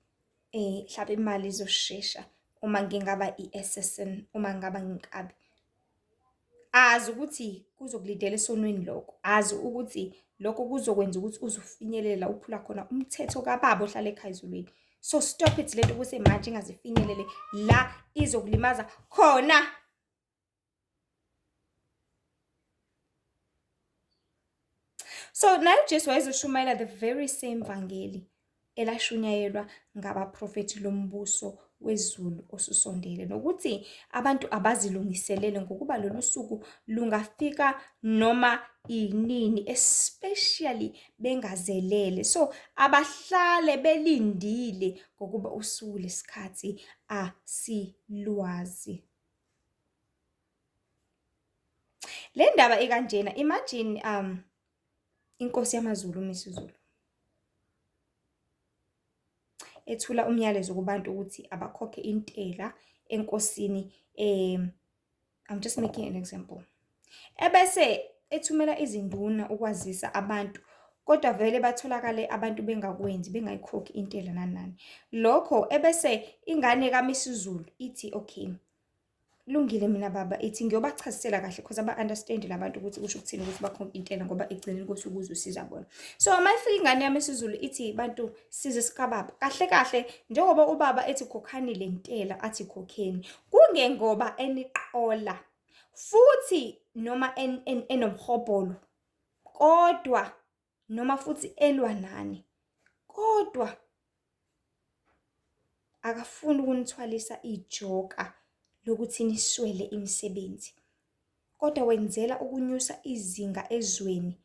mhlawumbe imali izoshesha uma ngingaba i-assassin uma ngingaba nginkabi azi ukuthi kuzokulindela esonweni lokho azi ukuthi lokho kuzokwenza ukuthi uzufinyelela la uphula khona umthetho kababa ohlala ekhaya ezulwini. So stop it lento kusemanje ingazifinyelele la izokulimaza khona. So naye uJesu wayezoshumayela the very same vangeli elashunyayelwa ngabaprofethi lombuso wezulu osusondele nokuthi abantu abazilungiselele ngokuba lolu suku lungafika noma inini especially bengazelele so abahlale belindile ngokuba usuku lesikhathi asilwazi. Le ndaba ikanjena imagine inkosi yamaZulu uMisuzulu ethula umyalezo kubantu ukuthi abakhokhe intela enkosini I'm just making an example. Ebese ethumela izinduna ukwazisa abantu kodwa vele batholakale abantu bengakwenzi bengayikhokhi intela nani nani. Lokho ebese ingane kaMisuzulu ithi okay Kulungile mina baba ithi ngiyobachazisela kahle because aba-understand labantu ukuthi kusho ukuthini ukuthi bakhonke intela ngoba ekugcineni kosuku uzosiza bona. So uma ifika ingane yami isiZulu ithi bantu size sikababa kahle kahle njengoba ubaba ethi khokhani le ntela athi khokheni kungengoba eniqola futhi noma enomhobholo kodwa noma futhi elwa nani kodwa akafuni ukunithwalisa ijoka lokuthi niswele imisebenzi kodwa wenzela ukunyusa izinga ezweni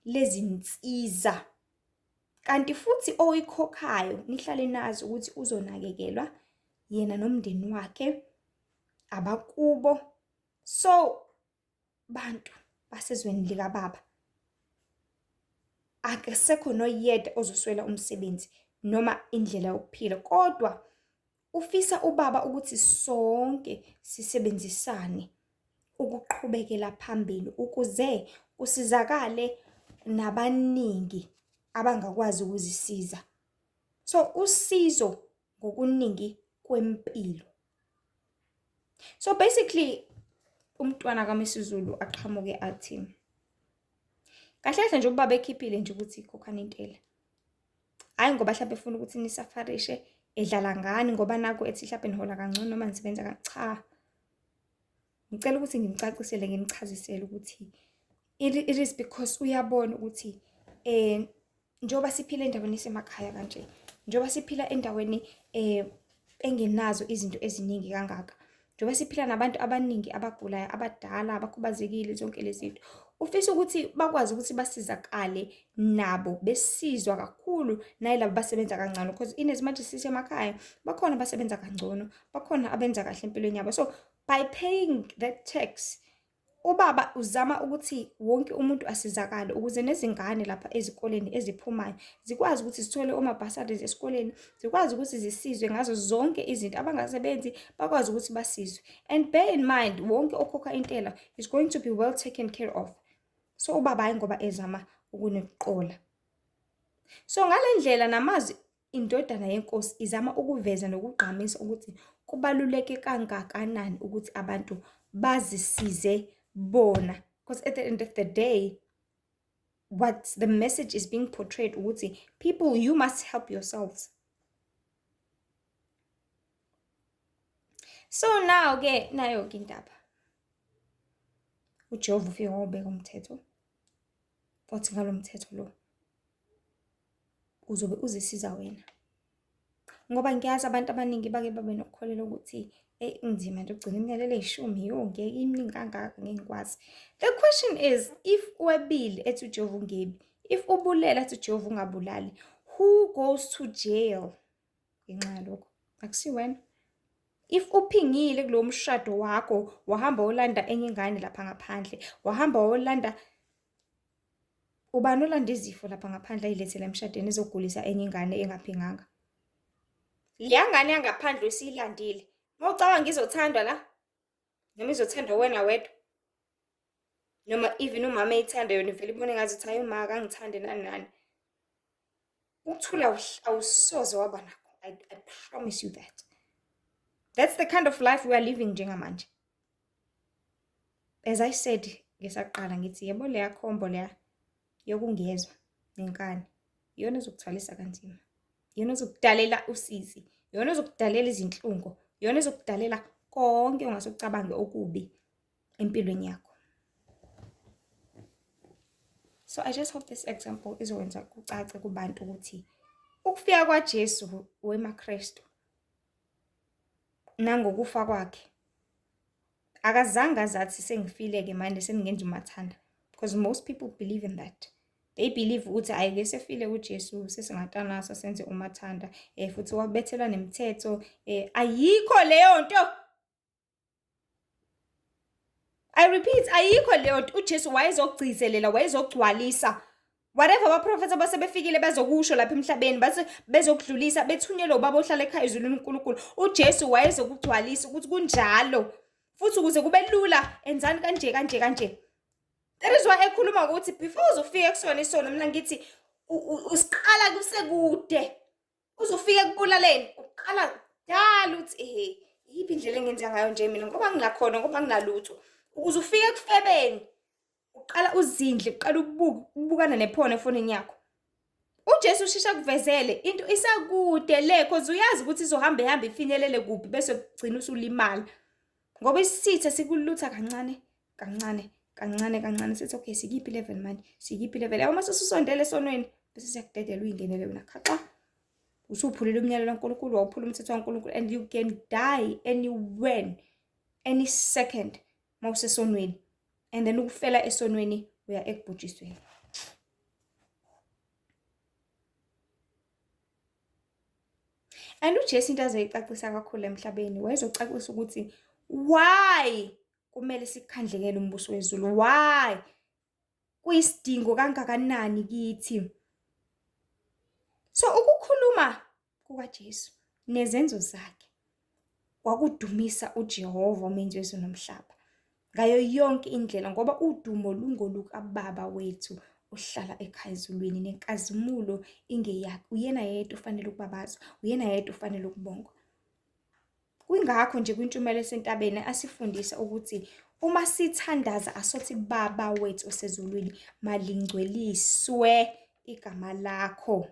lezinsiza kanti futhi oyikhokhayo nihlale nazi ukuthi uzonakekelwa yena nomndeni wakhe abakubo so bantu basezweni likababa akasekho noyedwa ozoswela umsebenzi noma indlela yokuphila kodwa ufisa ubaba ukuthi sonke sisebenzisane ukuqhubekela phambili ukuze kusizakale nabaningi abangakwazi ukuzisiza. So usizo ngokuningi kwempilo. So basically umntwana kaMisuzulu aqhamuke athi kahle kahle nje ubaba ekhiphile nje ukuthi khokhani intela. Hhayi ngoba hlampe efuna ukuthi nisafarishe edlala ngani ngoba naku ethi hlampe nihola kangcono noma nisebenza cha. Ngicela ukuthi ngimcacisele ngimchazisele ukuthi it is because uyabona ukuthi njengoba siphila endaweni esemakhaya kanje, njengoba siphila endaweni engenazo izinto eziningi kangaka, njengoba siphila nabantu abaningi abagulayo, abadala, abakhubazekile, zonke lezi zinto. Ufisa ukuthi bakwazi ukuthi basizakale nabo besizwa kakhulu nayilaba abasebenza kangcono because in as much as sisemakhaya bakhona abasebenza kangcono, bakhona abenza kahle empilweni yabo. So by paying that tax Ubaba uzama ukuthi wonke umuntu asizakale ukuze nezingane lapha ezikoleni eziphumayo zikwazi ukuthi zithole oma-bursaries esikoleni, zikwazi ukuthi zisizwe ngazo zonke izinto. Abangasebenzi bakwazi ukuthi basizwe. And bear in mind, wonke okhokha intela is going to be well taken care of. So ubaba hhayi ngoba ezama ukuniqola. So ngale ndlela namazwi indodana yenkosi izama ukuveza nokugqamisa ukuthi kubaluleke kangakanani ukuthi abantu bazisize bona, because at the end of the day what the message is being portrayed ukuthi people, you must help yourselves. So now ke nayo ke indaba, uJehova ufike wawubeka umthetho, wathi ngalo mthetho lo uzobe uzisiza wena. Ngoba ngiyazi abantu abaningi bake babe nokukholelwa ukuthi eyi kunzima nje ukugcina imiyalelo eyishumi, yo ngeke iminingi kangaka ngeke ngikwazi. The question is, if webile ethi uJehova ungebi, if ubulele ethi uJehova ungabulali, who goes to jail ngenxa yalokho? Akusiwena. If uphingile kulowo mshado wakho, wahamba wolanda enye ingane lapha ngaphandle, wahamba wolanda ubani olanda izifo lapha ngaphandle ayilethele emshadweni ezogulisa enye ingane engaphinganga? Leya ngane yangaphandle usiyilandile. Uma ucabanga izothandwa la, noma izothandwa wena wedwa, noma even umama eyithanda yona ivele ibone ngazuthi hhayi uma akangithandi nani nani. Ukuthula awusoze waba nakho. I promise you that. That's the kind of life we are living njengamanje. As I said ngisaqala ngithi yebo leya khombo leya yokungezwa nenkani iyona ezokuthwalisa kanzima, iyona ezokudalela usizi, iyona ezokudalela izinhlungu, iyona ezokudalela konke ongase ucabange okubi empilweni yakho. So I just hope this example izokwenza kucace kubantu ukuthi ukufika kwaJesu wemaKristu nangokufa kwakhe akazange azathi sengifile-ke manje sengingenza umathanda, because most people believe in that. They believe ukuthi hhayi ke sefile uJesu sesingatanasa senze umathanda, futhi wabethelwa nemithetho, ayikho leyo nto. I repeat, ayikho leyo nto. uJesu wayezogcizelela, wayezogcwalisa whatever abaprofethi abasebefikile bezokusho lapha emhlabeni, base bezokudlulisa, bethunyelwe ubaba ohlala ekhaya ezulwini uNkulunkulu. uJesu wayezokugcwalisa ukuthi kunjalo, futhi ukuze kube lula enzani kanje kanje kanje. That is why ekhuluma ukuthi before uzofika kusona isono, mina ngithi usiqala kusekude, uzofika ekubulaleni uqala kudala uthi ehe yiphi indlela engenza ngayo nje mina ngoba nginakhona, ngoba nginalutho. Ukuze ufike ekufebeni uqala uzindle, uqala ubukana nephone efonini yakho. uJesu ushesha kuvezele into isakude le, cause uyazi ukuthi izohamba ihambe ifinyelele kuphi bese kugcina usulimala. Ngoba isitha sikulutha kancane kancane kancane kancane, sithi okay sikiphi level manje, sikiphi level. Yabo mase ususondele esonweni bese siyakudedela uyingenele wena khaxa. Usuphulile umyalelo kaNkulunkulu, wawuphula umthetho kaNkulunkulu, and you can die anywhen, any second mawusesonweni. And then ukufela esonweni uya ekubhujisweni. And uJesu into azoyicacisa kakhulu emhlabeni, wayezocacisa ukuthi why kumele sikukhandlekele umbuso wezulu, why kuyisidingo kangakanani kithi. So ukukhuluma kukaJesu nezenzo zakhe kwakudumisa uJehova umenzi wezulu nomhlaba ngayo yonke indlela, ngoba udumo lungolukaBaba wethu ohlala ekhaya ezulwini, nenkazimulo ingeyakhe. Uyena yedwa ofanele ukubabazwa, uyena yedwa ofanele ukubongwa. Kungakho nje kwintshumayelo esentabeni asifundisa ukuthi uma sithandaza asothi Baba wethu osezulwini, malingcweliswe igama lakho.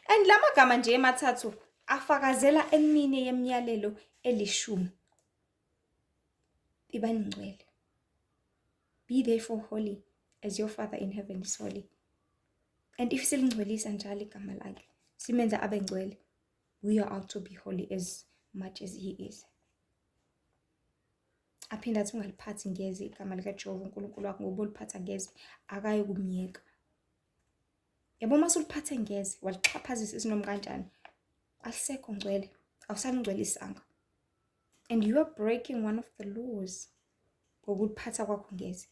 And la magama nje emathathu afakazela emine yemiyalelo elishumi. Ibani ngcwele. Be therefore holy as your Father in heaven is holy. And if silingcwelisa njalo igama lakhe, simenza abe ngcwele, we are out to be holy as much as he is. Aphinde athi ungaliphathi ngeze igama likaJehova uNkulunkulu wakho, ngoba uliphatha ngeze akayi kumyeka. Yabo uma usuliphathe ngeze, walixhaphazisa isinoma kanjani, alisekho ngcwele, awusalingcwelisanga. And you are breaking one of the laws ngokuphatha kwakho ngeze.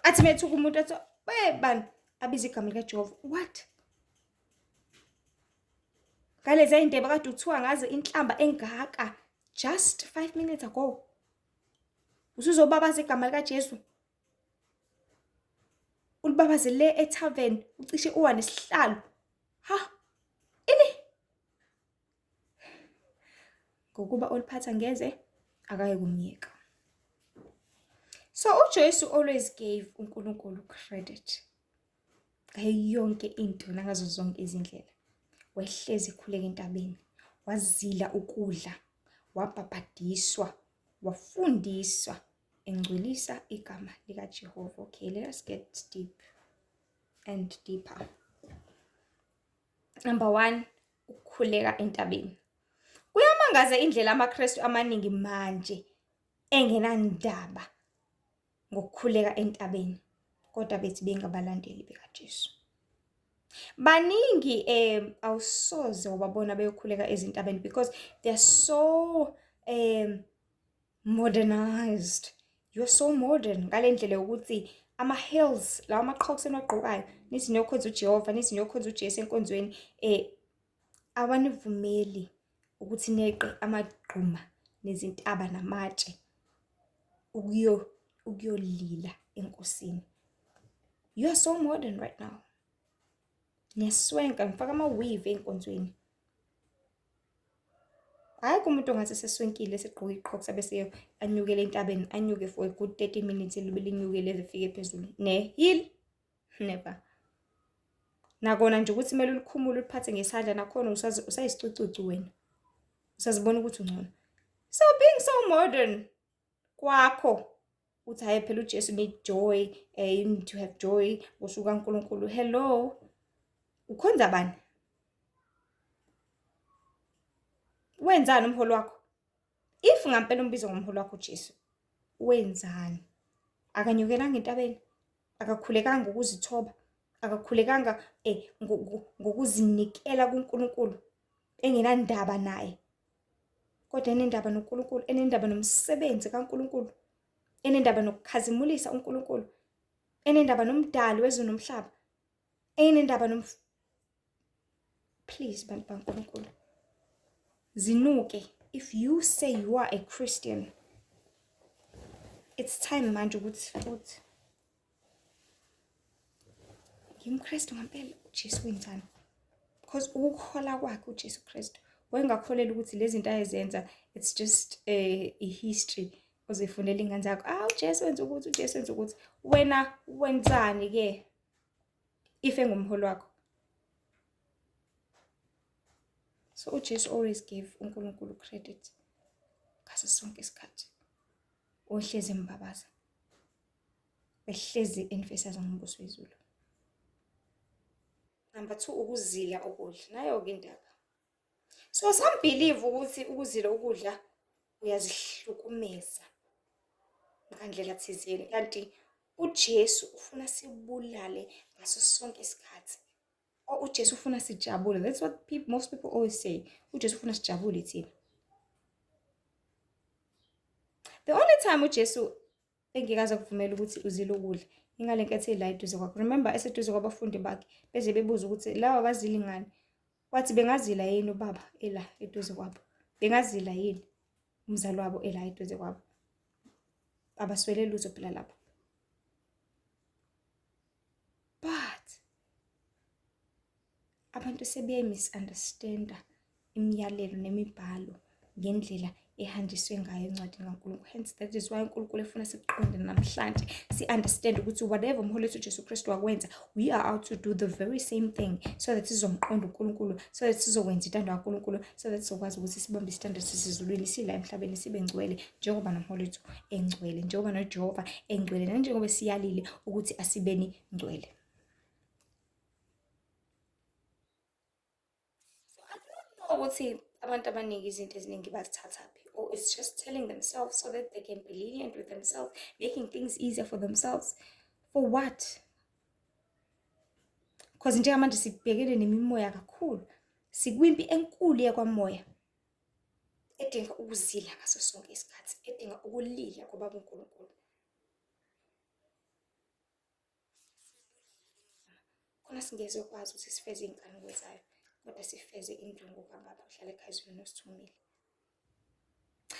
Athi methuka umuntu athi, "Hey bani, abize igama likaJehova." What? Ngalezi indebe kade uthiwa ngazo inhlamba engaka just 5 minutes ago. Usuzobabaza igama likaJesu. Ulibabaze le etavern ucishe uwa nesihlalo. Ha? Ini? Ngokuba oliphatha ngeze akaye kumyeka. So uJesu always gave uNkulunkulu credit ngayo yonke into nangazo zonke izindlela. Wayehlezi ekhuleka entabeni, wazila ukudla, wabhabhadiswa, wafundiswa engcwelisa igama likaJehova. Okay, let us get deep and deeper. Number 1, ukukhuleka entabeni. Kuyamangaza indlela amaKristu amaningi manje engenandaba ngokukhuleka entabeni, kodwa bethi bengabalandeli bikaJesu. Baningi awusoze wababona beyokhuleka ezintabeni because they are so modernized. You're so modern ngale ndlela yokuthi ama-heels lawa amaqhokisi eniwagqokayo nithi niyokhonza uJehova, nithi niyokhonza uJesu enkonzweni, awanivumeli ukuthi neqe amagquma nezintaba namatshe ukuyolila enkosini. You are so modern right now. Niyaswenka, nifaka ama-weave enkonzweni. Akekho umuntu ongathi seswenkile segqoke iqhokisa bese anyukele entabeni, anyuke for a good 30 minutes libe linyuke leze lifike phezulu. Ne heel? Never. Nakona nje ukuthi kumele ulikhumule uliphathe ngesandla, nakhona usayisicucucu wena. Usazibona ukuthi ungcono. So being so modern kwakho uthi hayi phela uJesu need joy, you need to have joy ngosuku kaNkulunkulu. Hello, ukhonza bani? Wenzani umholi wakho? If ngampela umbiza ngomholi wakho uJesu, wenzani? Akanyukelanga entabeni, akakhulekanga ngokuzithoba, akakhulekanga ngokuzinikela kuNkulunkulu, engenandaba naye, kodwa enendaba noNkulunkulu, enendaba nomsebenzi kaNkulunkulu, enendaba nokukhazimulisa uNkulunkulu, enendaba nomdali wezulu nomhlaba, enendaba nomf. Please, bantu baNkulunkulu, zinuke. If you say you are a Christian, it's time manje ukuthi uthi ngimKristu ngampela. uJesu wenzani? Because ukukhola kwakhe uJesu Kristu, wayengakholelwa ukuthi lezi zinto ayezenza it's just a history ozoyifundela ingane zakho. Ah, uJesu wenza ukuthi, uJesu wenza ukuthi. Wena wenzani ke if engumholi wakho? So uJesu always gave uNkulunkulu credit ngaso sonke isikhathi. Ohlezi embabaza, behlezi enifesaza ngombuso wezulu. Number 2, ukuzila ukudla. Nayo-ke indaba. So some believe ukuthi ukuzila ukudla uyazihlukumeza ngandlela thizeni, kanti uJesu ufuna sibulale ngaso sonke isikhathi. Or uJesu ufuna sijabule. That's what people, most people always say. uJesu ufuna sijabule thina. The only time uJesu engikaze akuvumela ukuthi uzile ukudla ingale nkathi ela eduze kwakhe. Remember, eseduze kwabafundi bakhe beze bebuza ukuthi lawa abazili ngani, wathi bengazila yini ubaba ela eduze kwabo, bengazila yini umzali wabo ela eduze kwabo, abaswele lutho phela lapho. But abantu sebeyayi-misunderstanda imiyalelo nemibhalo ngendlela ehanjiswe ngayo encwadini kaNkulunkulu. Hence that is why uNkulunkulu efuna siqonde namhlanje, si-understand ukuthi whatever umholi wethu uJesu Kristu wakwenza, we are out to do the very same thing, so that sizomqonda uNkulunkulu, so that sizokwenza intando kaNkulunkulu, so that sizokwazi ukuthi sibambe isitandard sesizulwini sila emhlabeni, sibe ngcwele njengoba nomholi wethu engcwele, njengoba noJehova engcwele, nanjengoba siyalile ukuthi asibeni ngcwele. So I don't know ukuthi abantu abaningi izinto eziningi bazithathaphi, or it's just telling themselves so that they can be lenient with themselves, making things easier for themselves. For what? Because njengamanje sibhekene nemimoya kakhulu, sikwimpi enkulu yakwamoya. Edinga ukuzila ngaso sonke isikhathi, edinga ukulila kubaba uNkulunkulu. Khona singezokwazi ukuthi sifeze iy'nkanuko zayo, kodwa sifeze injongo kaBaba ohlala ekhaya ezulwini osithumile.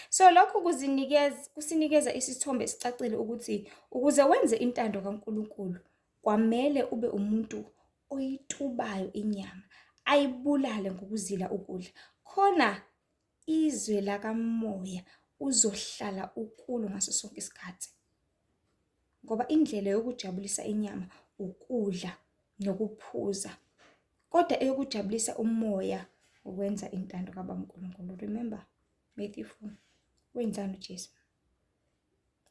So lokhu kuzinikeza kusinikeza isithombe esicacile ukuthi ukuze wenze intando kaNkulunkulu kwamele ube umuntu oyitubayo inyama, ayibulale ngokuzila ukudla. Khona izwe lakamoya uzohlala ukulo ngaso sonke isikhathi. Ngoba indlela yokujabulisa inyama ukudla nokuphuza. Kodwa eyokujabulisa umoya ukwenza intando kaBaba uNkulunkulu. Remember Matthew 4. Wenzani uJesu?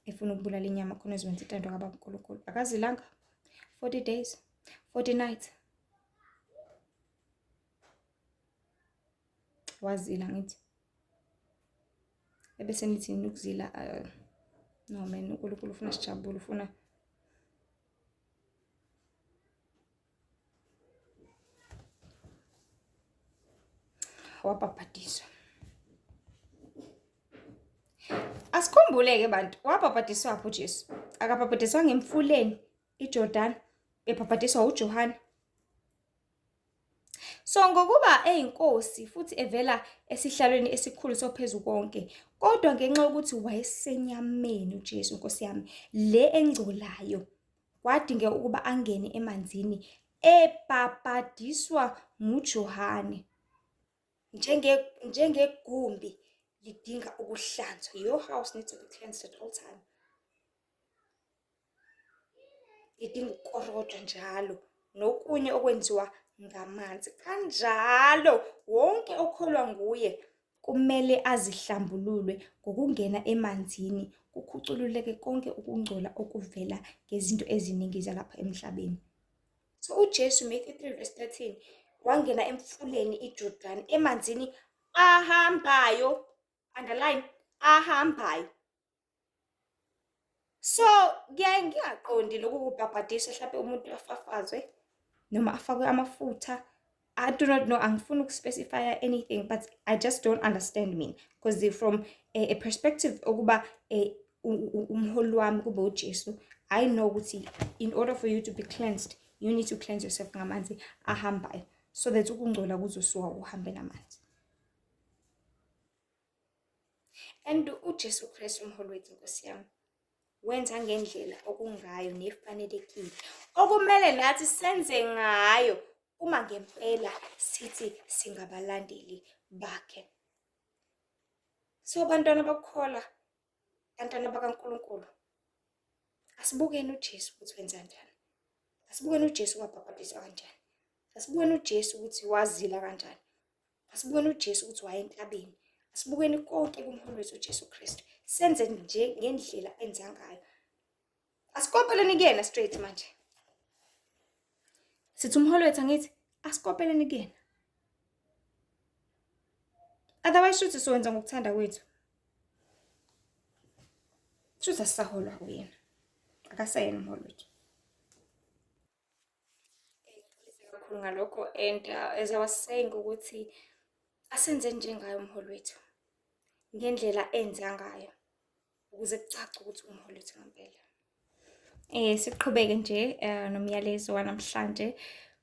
Efuna ukubulala inyama khona ezokwenza intando kaBaba uNkulunkulu. Akazilanga 40 days, 40 nights. Wazila ngithi. Ebese nithi nukuzila no man uNkulunkulu ufuna sijabule ufuna wabhabhadiswa. Asikhumbule-ke bantu, wabhabhadiswaphi uJesu? Akabhabhadiswanga emfuleni iJordani, ebhabhadiswa uJohane. So ngokuba eyinkosi futhi evela esihlalweni esikhulu sophezukonke, kodwa ngenxa yokuthi wayesenyameni uJesu Nkosi yami, le engcolayo, kwadingeka ukuba angene emanzini ebhabhadiswa nguJohane. Njenge njengegumbi lidinga ukuhlanzwa. Your house needs to be cleansed at all time. Lidinga ukukorojwa njalo nokunye okwenziwa ngamanzi. Kanjalo wonke okholwa nguye kumele azihlambululwe ngokungena emanzini kukhucululeke konke ukungcola okuvela ngezinto eziningi zalapha emhlabeni. So uJesu Matthew 3 verse 13 wangena emfuleni iJordan emanzini ahambayo, underline ahambayo. So kuyaye ngingaqondi lokhu kubhabhadiswa hlampe umuntu afafazwe noma afakwe amafutha. I do not know, angifuni ukuspecify anything but I just don't understand mina because from a perspective okuba umholi wami kube uJesu, I know ukuthi in order for you to be cleansed you need to cleanse yourself ngamanzi ahambayo so that ukungcola kuzosuka kuhambe namanzi. And uJesu Kristu umholi wethu Nkosi yami wenza ngendlela okungayo nefanelekile okumele nathi senze ngayo uma ngempela sithi singabalandeli bakhe. So bantwana bakukholwa, bantwana bakaNkulunkulu, asibukeni uJesu ukuthi wenza njani. Asibukeni uJesu wabhabhadiswa kanjani. Asibukeni uJesu ukuthi wazila kanjani. Asibukeni uJesu ukuthi waye entabeni. Asibukeni konke kumholi wethu uJesu Kristu. Senze nje ngendlela enza ngayo. Asikopeleni kuyena straight manje. Sithi umholi wethu angithi asikopeleni kuyena. Otherwise shuthi sowenza ngokuthanda kwethu. Shuthi asisaholwa kuyena. Akaseyena umholi wethu. Kakhulu ngalokho and as I was saying ukuthi asenze njengaye umholi wethu ngendlela enza ngayo ukuze kucace ukuthi umholi wethu ngempela. Siqhubeke nje nomyalezo wanamhlanje.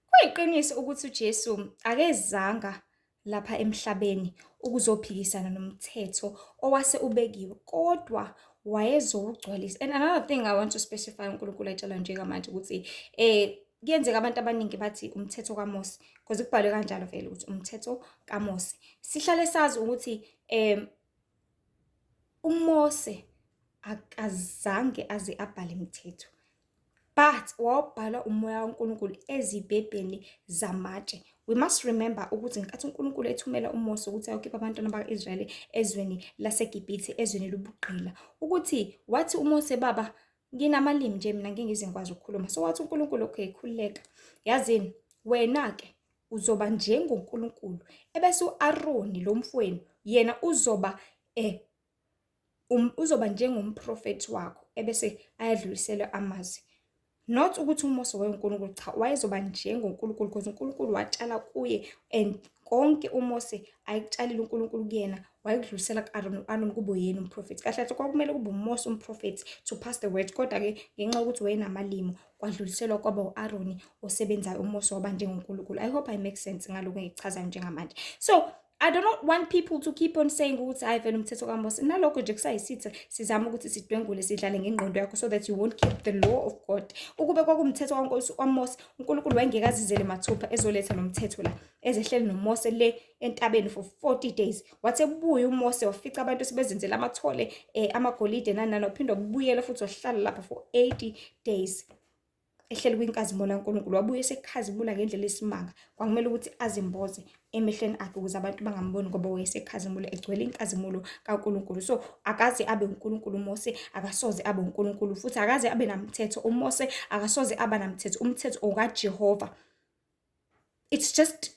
Kuyiqiniso ukuthi uJesu akezanga lapha emhlabeni ukuzophikisana nomthetho owase ubekiwe kodwa wayezowugcwalisa. And another thing I want to specify uNkulunkulu ayitshala njengamanje ukuthi kuyenzeka abantu abaningi bathi umthetho kaMose because kubhalwe kanjalo vele ukuthi umthetho kaMose. Sihlale sazi ukuthi uMose akazange aze abhale imithetho but wawubhalwa umoya kaNkulunkulu ezibhebheni zamatshe. We must remember ukuthi ngenkathi uNkulunkulu ethumela uMose ukuthi ayokhipha abantwana baka-Israyeli ezweni laseGibhithe, ezweni lobugqila, ukuthi wathi uMose, baba nginamalimi nje mina ngeke ngize ngikwazi ukukhuluma. So wathi uNkulunkulu, okay, khululeka, yazini wena-ke uzoba njengoNkulunkulu, ebese u-Aroni lo mfowenu yena uzoba uzoba njengomprofethi wakho, ebese ayadluliselwa amazwi. Not ukuthi uMose wayenguNkulunkulu, cha, wayezoba njengoNkulunkulu because uNkulunkulu watshala kuye and konke uMose ayekutshalile uNkulunkulu kuyena wayekudlulisela ku-Aaron, u-Aaron kube uyena umprofethi. Kahle kahle kwakumele kube uMose umprofethi to pass the word, kodwa-ke ngenxa yokuthi wayenamalimi kwadluliselwa kwaba u-Aaron osebenzayo, uMose waba njengoNkulunkulu. I hope I make sense ngalokhu engikuchazayo njengamanje. So I do not want people to keep on saying ukuthi hayi vele umthetho kaMose. Nalokho nje kusayisitha sizama ukuthi sidwengule sidlale ngengqondo yakho so that you won't keep the law of God. Ukube kwakuwumthetho kaNkosi kaMose, uNkulunkulu wayengeke azizele mathupha ezoletha lo mthetho la. Ezehleli noMose le entabeni for 40 days. Wathi ebuya uMose wafica abantu sebezenzela amathole amagolide nani nani, waphinde wabuyela futhi wahlala lapha for 80 days. Ehleli kwinkazimulo kaNkulunkulu, wabuye esekhazimula ngendlela esimanga. Kwakumele ukuthi azimboze emehlweni akhe ukuze abantu bangamboni ngoba wayesekhazimula egcwele inkazimulo kaNkulunkulu. So akaze abe uNkulunkulu uMose, akasoze abe uNkulunkulu futhi akaze abe namthetho uMose, akasoze aba namthetho. Umthetho okaJehova. It's just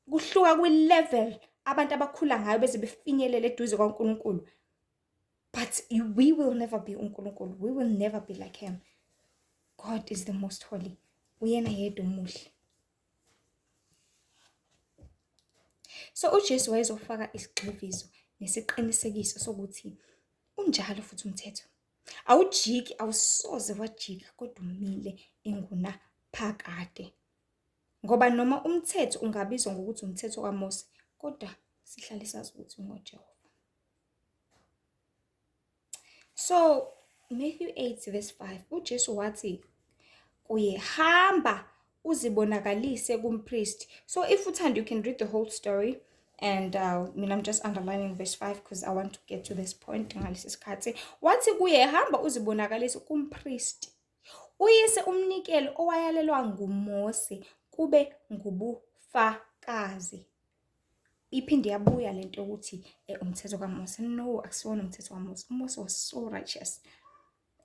kuhluka kwi-level abantu abakhula ngayo beze befinyelele eduze kwaNkulunkulu. But we will never be uNkulunkulu. We will never be like him. God is the most holy. Uyena yedwa omuhle. So uJesu wayezofaka isigxivizo nesiqinisekiso sokuthi unjalo futhi umthetho. Awujiki, awusoze wajika kodwa umile ingunaphakade. Ngoba noma umthetho ungabizwa ngokuthi umthetho kaMose, kodwa sihlale sazi ukuthi ungoJehova. So Matthew 8 verse 5 uJesu wathi kuye hamba uzibonakalise kumpriest. So if uthanda you can read the whole story and mina I'm just underlining verse 5 because I want to get to this point ngalesi sikhathi. Wathi kuye hamba uzibonakalise kumpriest. Uyise umnikelo owayalelwa nguMose kube ngubufakazi. Iphinde yabuya lento yokuthi umthetho kaMose. No, akusiwona umthetho kaMose. UMose was so righteous.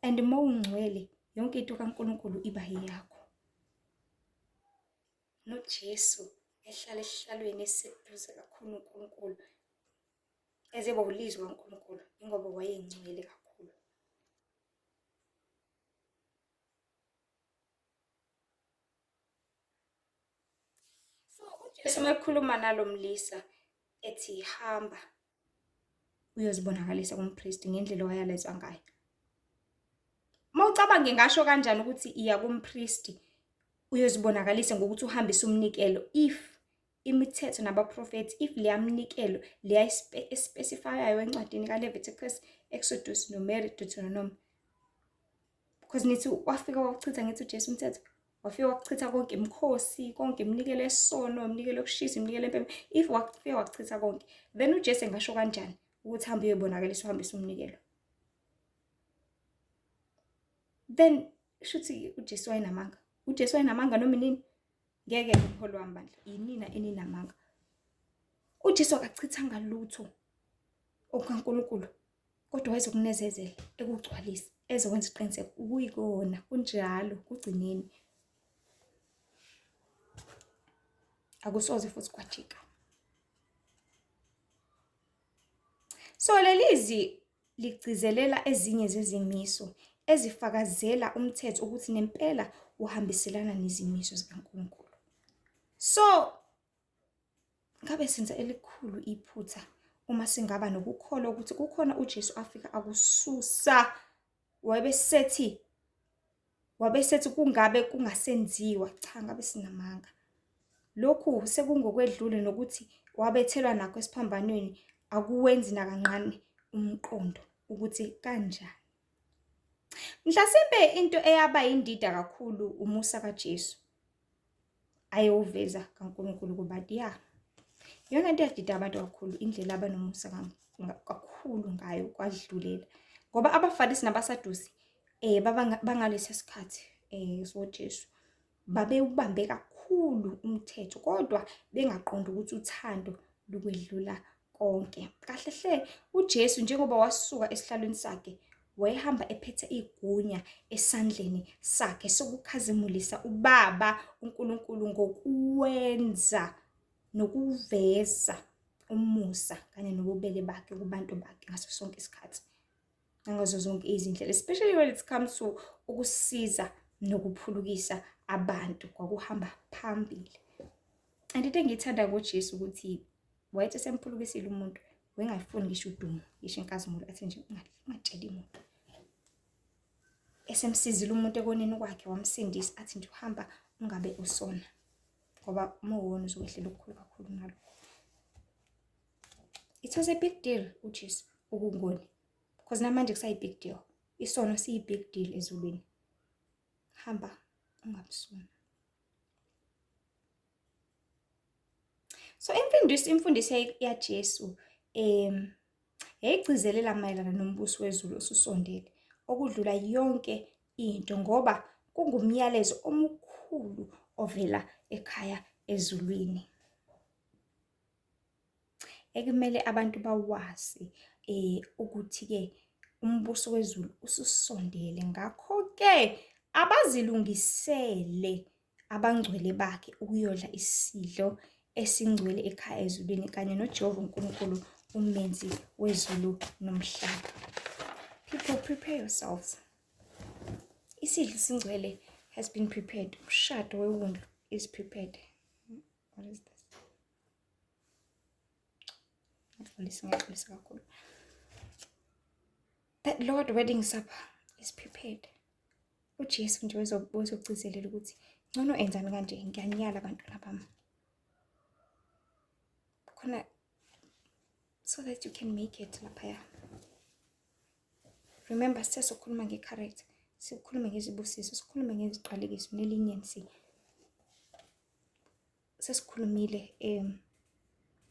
And uma ungcwele, yonke into kaNkulunkulu iba yeyakho. NoJesu ehlala esihlalweni esiseduze kakhulu uNkulunkulu, ezeba ulizwi kaNkulunkulu, ingoba wayengcwele kakhulu. So uJesu uma ekhuluma nalo mlisa ethi hamba uyozibonakalisa kumpristi ngendlela owayalezwa ngayo. Uma ucabange ngasho kanjani ukuthi iya kumpristi uyozibonakalisa ngokuthi uhambise umnikelo if imithetho nabaprofethi if leya mnikelo leya especifyayo encwadini kaLeviticus, Exodus, Numeri, Deuteronomy. Because nithi wafika wachitha ngithi uJesu umthetho wafika wakuchitha konke imikhosi konke iminikelo yesono iminikelo yokushisa iminikelo yempepho if wafika wakuchitha konke then uJesu engasho kanjani ukuthi hamba uyobonakalisa uhambise umnikelo then shuthi uJesu wayenamanga uJesu wayenamanga noma inini ngeke umholi wami bandla yinina eninamanga uJesu akachithanga lutho okukaNkulunkulu kodwa wayezokunezezela ekugcwalisa ezokwenza iqiniseko kuyikona kunjalo kugcineni akusoze futhi kwajika. So lelizi ligcizelela ezinye zezimiso ezifakazela umthetho ukuthi nempela uhambiselana nezimiso zikaNkulunkulu. So Ngabe senza elikhulu iphutha uma singaba nokukholwa ukuthi kukhona uJesu afika akususa wabesethi wabesethi kungabe kungasenziwa. Cha, ngabe sinamanga. Lokhu sekungokwedlule nokuthi wabethelwa nakho esiphambanweni akuwenzi nakanqane umqondo ukuthi kanjani. Mhlasimpe into eyaba yindida kakhulu umusa kaJesu ayewuveza kaNkulunkulu kubantu ya iyona nto eyadida abantu kakhulu indlela abanomusa kakhulu ngayo kwadlulela ngoba abaFarisi nabaSadusi bangalesi sikhathi soJesu babewubambe kakhulu umthetho kodwa bengaqondi ukuthi uthando lukwedlula konke. Kahle hle uJesu njengoba wasuka esihlalweni sakhe wayehamba ephethe igunya esandleni sakhe sokukhazimulisa uBaba uNkulunkulu ngokwenza nokuveza umusa kanye nobubele bakhe kubantu bakhe ngaso sonke isikhathi nangazo zonke izindlela, especially when it comes to ukusiza nokuphulukisa abantu kwakuhamba phambili. And into engiyithanda ngoJesu ukuthi wayethi esemphulukisile umuntu wengayifuni ngisho udumo, ngisho inkazimulo, athi nje ungatsheli muntu. Esemsizile umuntu ekoneni kwakhe wamsindisa, athi nje uhamba ungabe usona ngoba uma uwona uzokwehlela okukhulu kakhulu kunalokho. It was a big deal uJesu ukungoni because namanje kusayi-big deal. Isono siyi-big deal ezulwini. Hamba ungabusona. So imfundiso yaJesu yayigcizelela mayelana nombuso wezulu osusondele okudlula yonke into ngoba kungumyalezo omkhulu ovela ekhaya ezulwini ekumele abantu bawazi ukuthi-ke umbuso wezulu ususondele. Ngakho-ke abazilungisele abangcwele bakhe ukuyodla isidlo esingcwele ekhaya ezulwini kanye noJehova uNkulunkulu umenzi wezulu nomhlaba. People, prepare yourselves. Isidlo esingcwele has been prepared. Umshado wewundlu is prepared. What is this? Ngiyaxolisa, ngiyaxolisa kakhulu. That Lord wedding supper is prepared. UJesu nje wezogcizelela ukuthi ngcono enzani kanje, ngiyanyala abantwana bami. Khona so that you can make it laphaya. Remember sithe sokhuluma nge-character, sikhulume ngezibusiso, sikhulume ngeziqalekiso ne-leniency. Sesikhulumile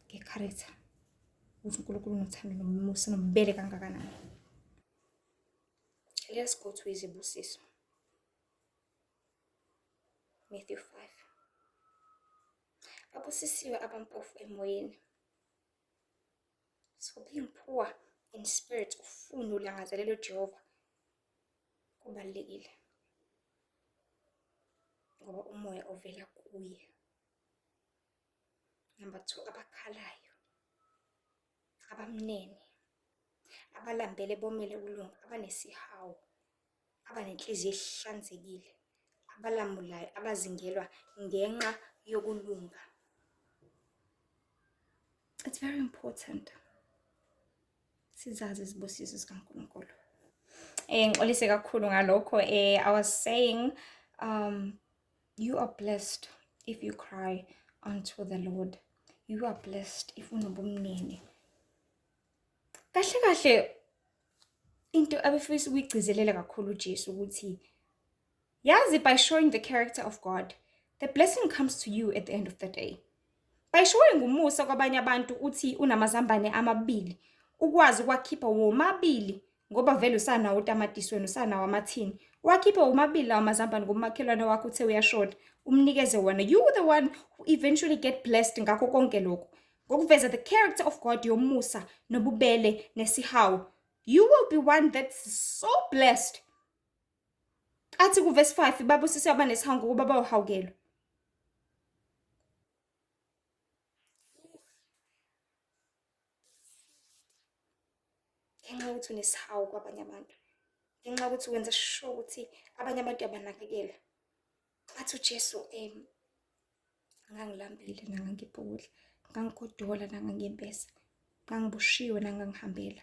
nge-character ukuthi uNkulunkulu unothando nomusa nobubele kangakanani. Let us go to izibusiso. Matthew 5. Abusisiwe abampofu emoyeni. So being poor in spirit, ufuna ulangazelele uJehova kubalulekile ngoba umoya ovela kuye. Number 2, abakhalayo, abamnene, abalambele bomele ukulunga, abanesihawu, abanenhliziyo ehlanzekile, abalamulayo, abazingelwa ngenxa yokulunga. It's very important sizazi izibusiso zikaNkulunkulu. Ngixolise kakhulu ngalokho. I was saying you are blessed if you cry unto the Lord. You are blessed if unobumnene. Kahle kahle into abefisa ukuyigcizelela kakhulu uJesu ukuthi yazi by showing the character of God, the blessing comes to you at the end of the day. By showing umusa kwabanye abantu uthi unamazambane amabili, ukwazi ukwakhipha womabili ngoba vele usanawo utamatisi wena, usanawo amathini. Wakhipha womabili lawo mazambane ngomakhelwane wakho uthe uyashoda, umnikeze wona. You the one who eventually get blessed ngakho konke lokho. Ngokuveza the character of God yomusa nobubele nesihawu. You will be one that's so blessed. Athi ku-verse 5, babusiswe abanesihawu ngokuba bawuhawukelwe. Ngenxa yokuthi unesihawu kwabanye abantu, ngenxa yokuthi wenza sure ukuthi abanye abantu uyabanakekela. Athi uJesu, ngangilambile nangangipha ukudla, ngangigodola nangangembesa, ngangiboshiwe nangangihambela.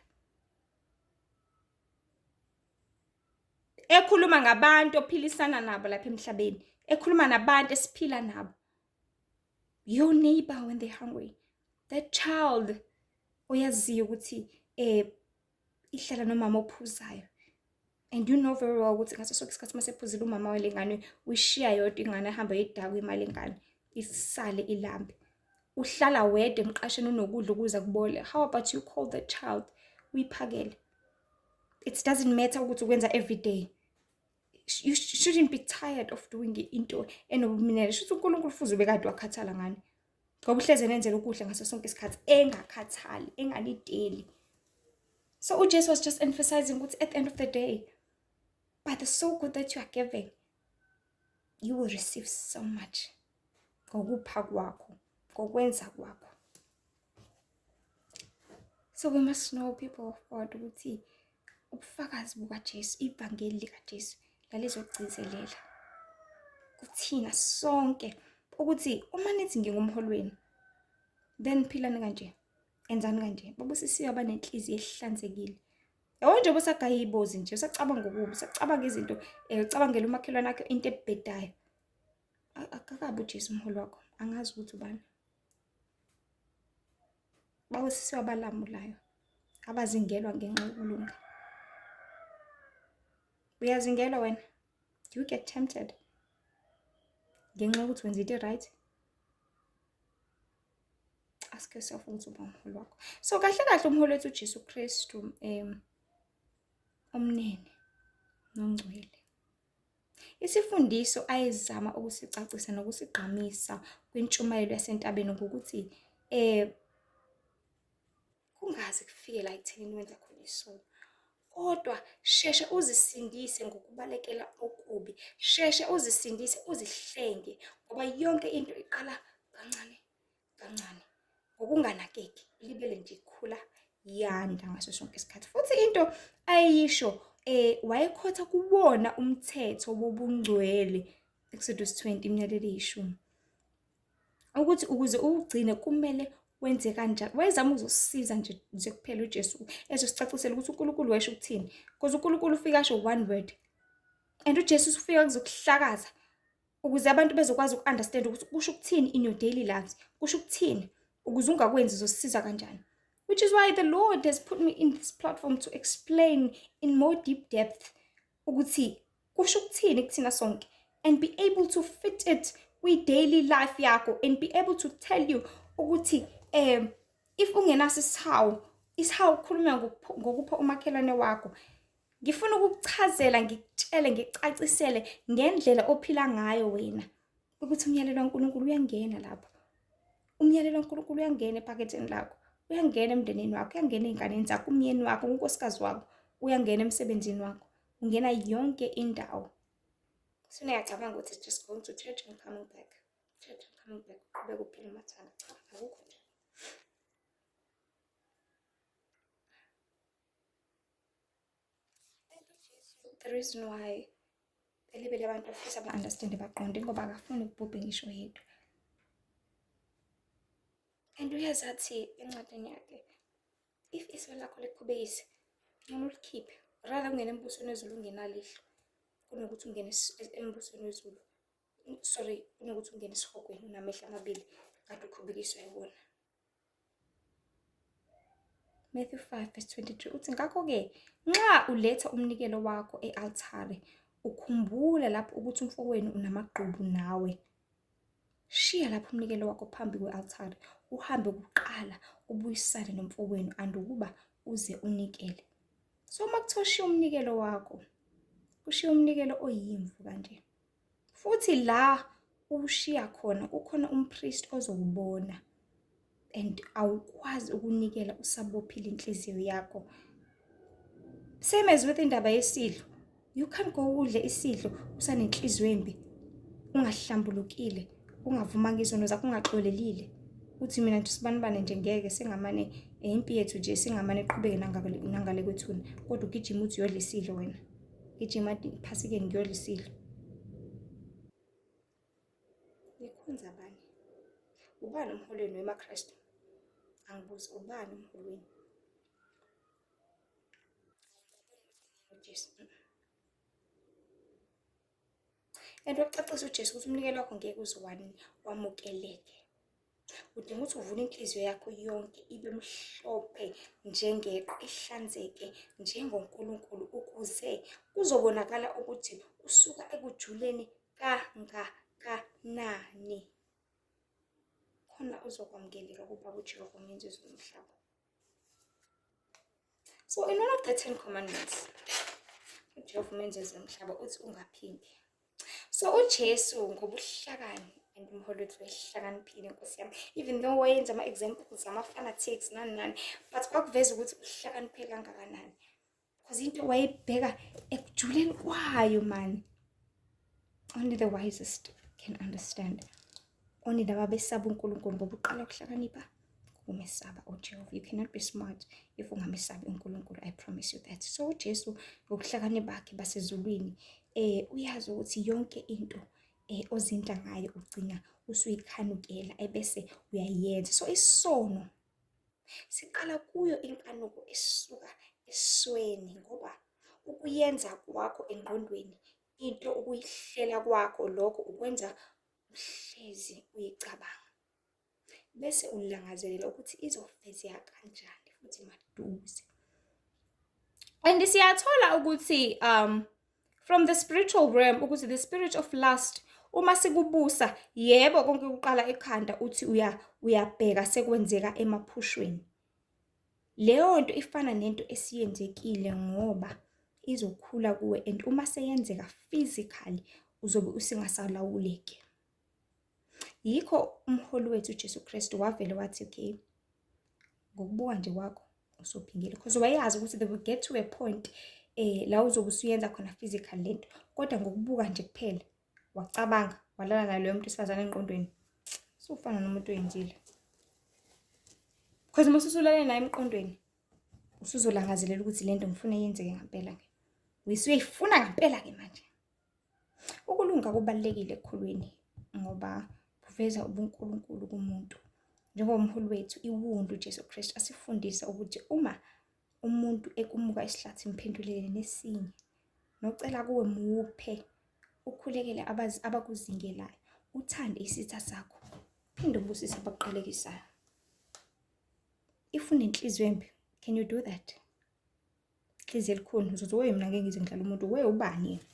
Ekhuluma ngabantu ophilisana nabo lapha emhlabeni, ekhuluma nabantu esiphila nabo. Your neighbor when they're hungry, that child oyaziyo ukuthi ihlala nomama ophuzayo. And you know very well ukuthi ngaso sonke isikhathi uma sephuzile umama walengane uyishiya yodwa ingane ahambe ayidakwe imali engane isale ilambe. Uhlala wedwa emqasheni unokudla ukuze kubole. How about you call the child uyiphakele? It doesn't matter ukuthi ukwenza every day. You shouldn't be tired of doing into enobumnene. Shuthi uNkulunkulu fuze ubekade wakhathala ngani. Ngoba uhleze nenzela ukudla ngaso sonke isikhathi engakhathali, enganideli. So uJesu was just emphasizing ukuthi at the end of the day, by the so good that you are giving, you will receive so much. Ngokupha kwakho, ngokwenza kwakho. So we must know, people of God, ukuthi ubufakazi bukaJesu, ivangeli likaJesu lalizogcizelela. kuthina sonke ukuthi uma nithi ngingumholi wenu, then philani kanje, enzani kanje. Babusisiwe abanenhliziyo ehlanzekile. Yabo, njengoba usagaya ibozi nje, usacabanga okubi, usacabanga izinto, ucabangela umakhelwane wakhe into ebhedayo, akakabi uJesu umholi wakho, angazi ukuthi ubani. Babusisiwe abalamulayo, abazingelwa ngenxa yokulunga. Uyazingelwa wena? Do you get tempted ngenxa yokuthi wenza into right? Ask yourself ukuthi uba umholi wakho. So kahle kahle umholi wethu uJesu Kristu, omnene nongcwele. Isifundiso ayezama ukusicacisa nokusigqamisa kwintshumayelo yasentabeni ngokuthi kungaze kufike la ekuthenini wenza khona isono, kodwa sheshe uzisindise ngokubalekela okubi, sheshe uzisindise, uzihlenge, ngoba yonke into iqala kancane kancane, ngokunganakeki, ilibele nje ikhula yanda ngaso sonke isikhathi. Futhi into ayisho, wayekhotha kuwona umthetho wobungcwele, Exodus 20, imiyalelo eyishumi, ukuthi ukuze uwugcine kumele wenze kanjani. Wayezama ukuzosiza nje kuphela uJesu, ezosicacisela ukuthi uNkulunkulu wayesho ukuthini, because uNkulunkulu ufika asho one word and uJesu ufika kuzokuhlakaza ukuze abantu bezokwazi uku-understand ukuthi kusho ukuthini in your daily lives, kusho ukuthini ukuze ungakwenzi, uzosisiza kanjani. Which is why the Lord has put me in this platform to explain in more deep depth ukuthi kusho ukuthini kuthina sonke and be able to fit it kwi-daily life yakho and be able to tell you ukuthi if ungenaso isihawu, isihawu kukhulunywa ngokupha umakhelwane wakho. Ngifuna ukukuchazela, ngikutshele, ngikucacisele ngendlela ophila ngayo wena ukuthi umyalelo kaNkulunkulu uyangena lapho. Umyalelo kaNkulunkulu uyangena ephaketheni lakho, uyangena emndenini wakho, uyangena ey'nganeni zakho, umyeni wakho, unkosikazi wakho, uyangena emsebenzini wakho, ungena yonke indawo. So niyacabanga ukuthi it's just going to church and coming back, church and coming back, uqhubeka uphile umathanda. Cha, akukho nje. The reason why elibele abantu afisa ba-understande, baqonde, ngoba akafuni kubhubhe ngisho yedwa. And uyazathi encwadini yakhe, if iso lakho likhubekise, ngcono ulikhiphe, rather ungene embusweni wezulu ungenalihlo kunokuthi ungene embusweni wezulu, sorry, kunokuthi ungene esihogweni unamehlo amabili kade ukhubekiswa yiwona. Matthew 5 verse 23 uthi, ngakho-ke nxa uletha umnikelo wakho e-altare, ukhumbula lapho ukuthi umfowenu unamagqubu nawe, shiya lapho umnikelo wakho phambi kwe-altare, uhambe kuqala ubuyisane nomfowenu andukuba uze unikele. So uma kuthiwa ushiya umnikelo wakho, ushiya umnikelo oyimvu kanje, futhi la uwushiya khona kukhona umpriest ozowubona, and awukwazi ukunikela usabophile inhliziyo yakho. Same as with indaba yesidlo, you can't go udle isidlo usanenhliziyo embi, ungahlambulukile, ungavumanga izono zakho, ungaxolelile, uthi mina nje sibanibane nje ngeke sengamane, impi yethu nje singamane iqhubeke nangale kwethuna, kodwa ugijima uthi uyodla isidlo wena, gijima phasikeni ngiyodla isidlo. Nikhonza bani? Ubani umholweni wemaKristu? Angibuzi, ubani umholweni? UJesu. And wakucacisa uJesu ukuthi umnikelo wakho ngeke uze wamukeleke. Udinga ukuthi uvule inhliziyo yakho yonke ibe mhlophe njengeqhwa, ihlanzeke njengoNkulunkulu, ukuze kuzobonakala ukuthi usuka ekujuleni kangakanani, khona uzokwamukeleka kuBaba uJehova umenzi wezulu nomhlaba. So in one of the 10 Commandments, uJehova umenzi wezulu nomhlaba uthi ungaphingi. So uJesu ngobuhlakani and umholi wethu wayehlakaniphile, Nkosi yami, even though wayenza ama-examples ama-fanatics nani nani, but kwakuveza ukuthi uhlakaniphe kangakanani, because into wayebheka ekujuleni kwayo man. Only the wisest can understand, only laba besaba uNkulunkulu, ngoba uqala ukuhlakanipha ukumesaba uJehova. You cannot be smart if ungamesabi uNkulunkulu, I promise you that. So uJesu ngobuhlakani bakhe basezulwini, uyazi ukuthi yonke into ozindla ngayo ugcina usuyikhanukela ebese uyayenza. So isono siqala kuyo inkanuko esuka esweni ngoba ukuyenza kwakho engqondweni into ukuyihlela kwakho lokho ukwenza uhlezi uyicabanga. Bese ulangazelela ukuthi izofezeka kanjani futhi maduze. And siyathola ukuthi from the spiritual realm ukuthi the spirit of lust uma sikubusa, yebo konke kuqala ekhanda, uthi uyabheka sekwenzeka emaphushweni. Leyo nto ifana nento esiyenzekile ngoba izokhula kuwe and uma seyenzeka physically uzobe usingasalawuleki. Yikho umholi wethu uJesu Kristu wavele wathi, okay, ngokubuka nje kwakho usuphingile, because wayazi ukuthi they will get to a point la uzobe usuyenza khona physical lento, kodwa ngokubuka nje kuphela wacabanga walala naye loyo muntu wesifazane engqondweni, sufana nomuntu oyenzile, because uma ususulale naye emqondweni usuzolangazelela ukuthi lento ngifuna yenzeke ngempela-ke, usuyayifuna ngempela-ke manje. Ukulunga kubalulekile ekukhulweni ngoba kuveza ubuNkulunkulu kumuntu. Njengoba umholi wethu iwundu uJesu Kristu asifundisa ukuthi uma umuntu ekumuka isihlathi mphendulele nesinye, nocela kuwe muphe, ukhulekele abakuzingelayo, uthande isitha sakho, phinde ubusise abakuqalekisayo. If unenhliziyo embi, can you do that? Inhliziyo elikhulu, uzothi we mina ngeke ngize ngidlale umuntu, we ubani yena?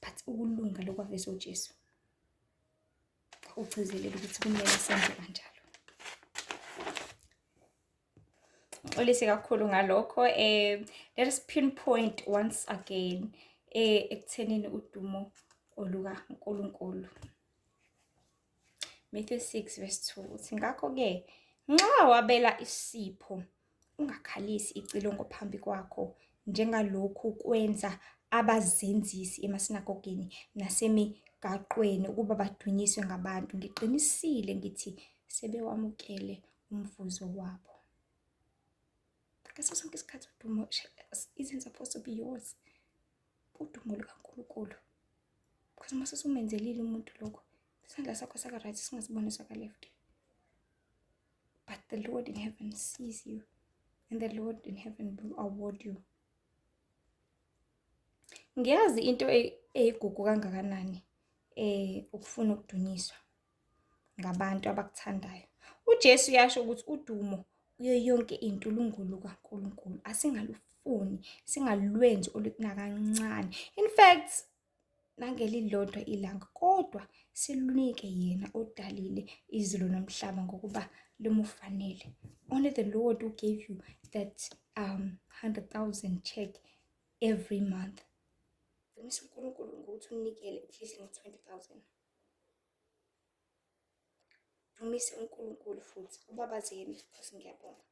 But ukulunga lokhu kwaveza uJesu ugcizelela ukuthi kumele senze kanjalo. Ngixolise kakhulu ngalokho. Let us pinpoint once again ekuthenini udumo olukaNkulunkulu. Matthew 6 verse 2 uthi, ngakho-ke nxa wabela isipho ungakhalisi icilongo phambi kwakho njengalokhu kwenza abazenzisi emasinagogeni nasemigaqweni ukuba badunyiswe ngabantu. Ngiqinisile ngithi sebewamukele umvuzo wabo. Ngaso sonke isikhathi udumo isn't supposed to be yours. Udumo lukaNkulunkulu. Because uma usumenzelile umuntu lokho, isandla sakho saka-right singasiboni saka-left. But the Lord in heaven sees you, and the Lord in heaven will award you. Ngiyazi into eyigugu kangakanani ukufuna ukudunyiswa ngabantu abakuthandayo. uJesu uyasho ukuthi udumo kuyo yonke into lungolukaNkulunkulu. Asingalufuni, singalwenzi oluthi nakancane. In fact, nangelilodwa ilanga, kodwa silunike yena odalile izulu nomhlaba ngokuba limufanele. Only the Lord who gave you that 100,000 check every month. Dumisa uNkulunkulu ngokuthi unikele at least ngo-20,000. Dumise uNkulunkulu futhi ubabaze yena, Nkosi ngiyabonga,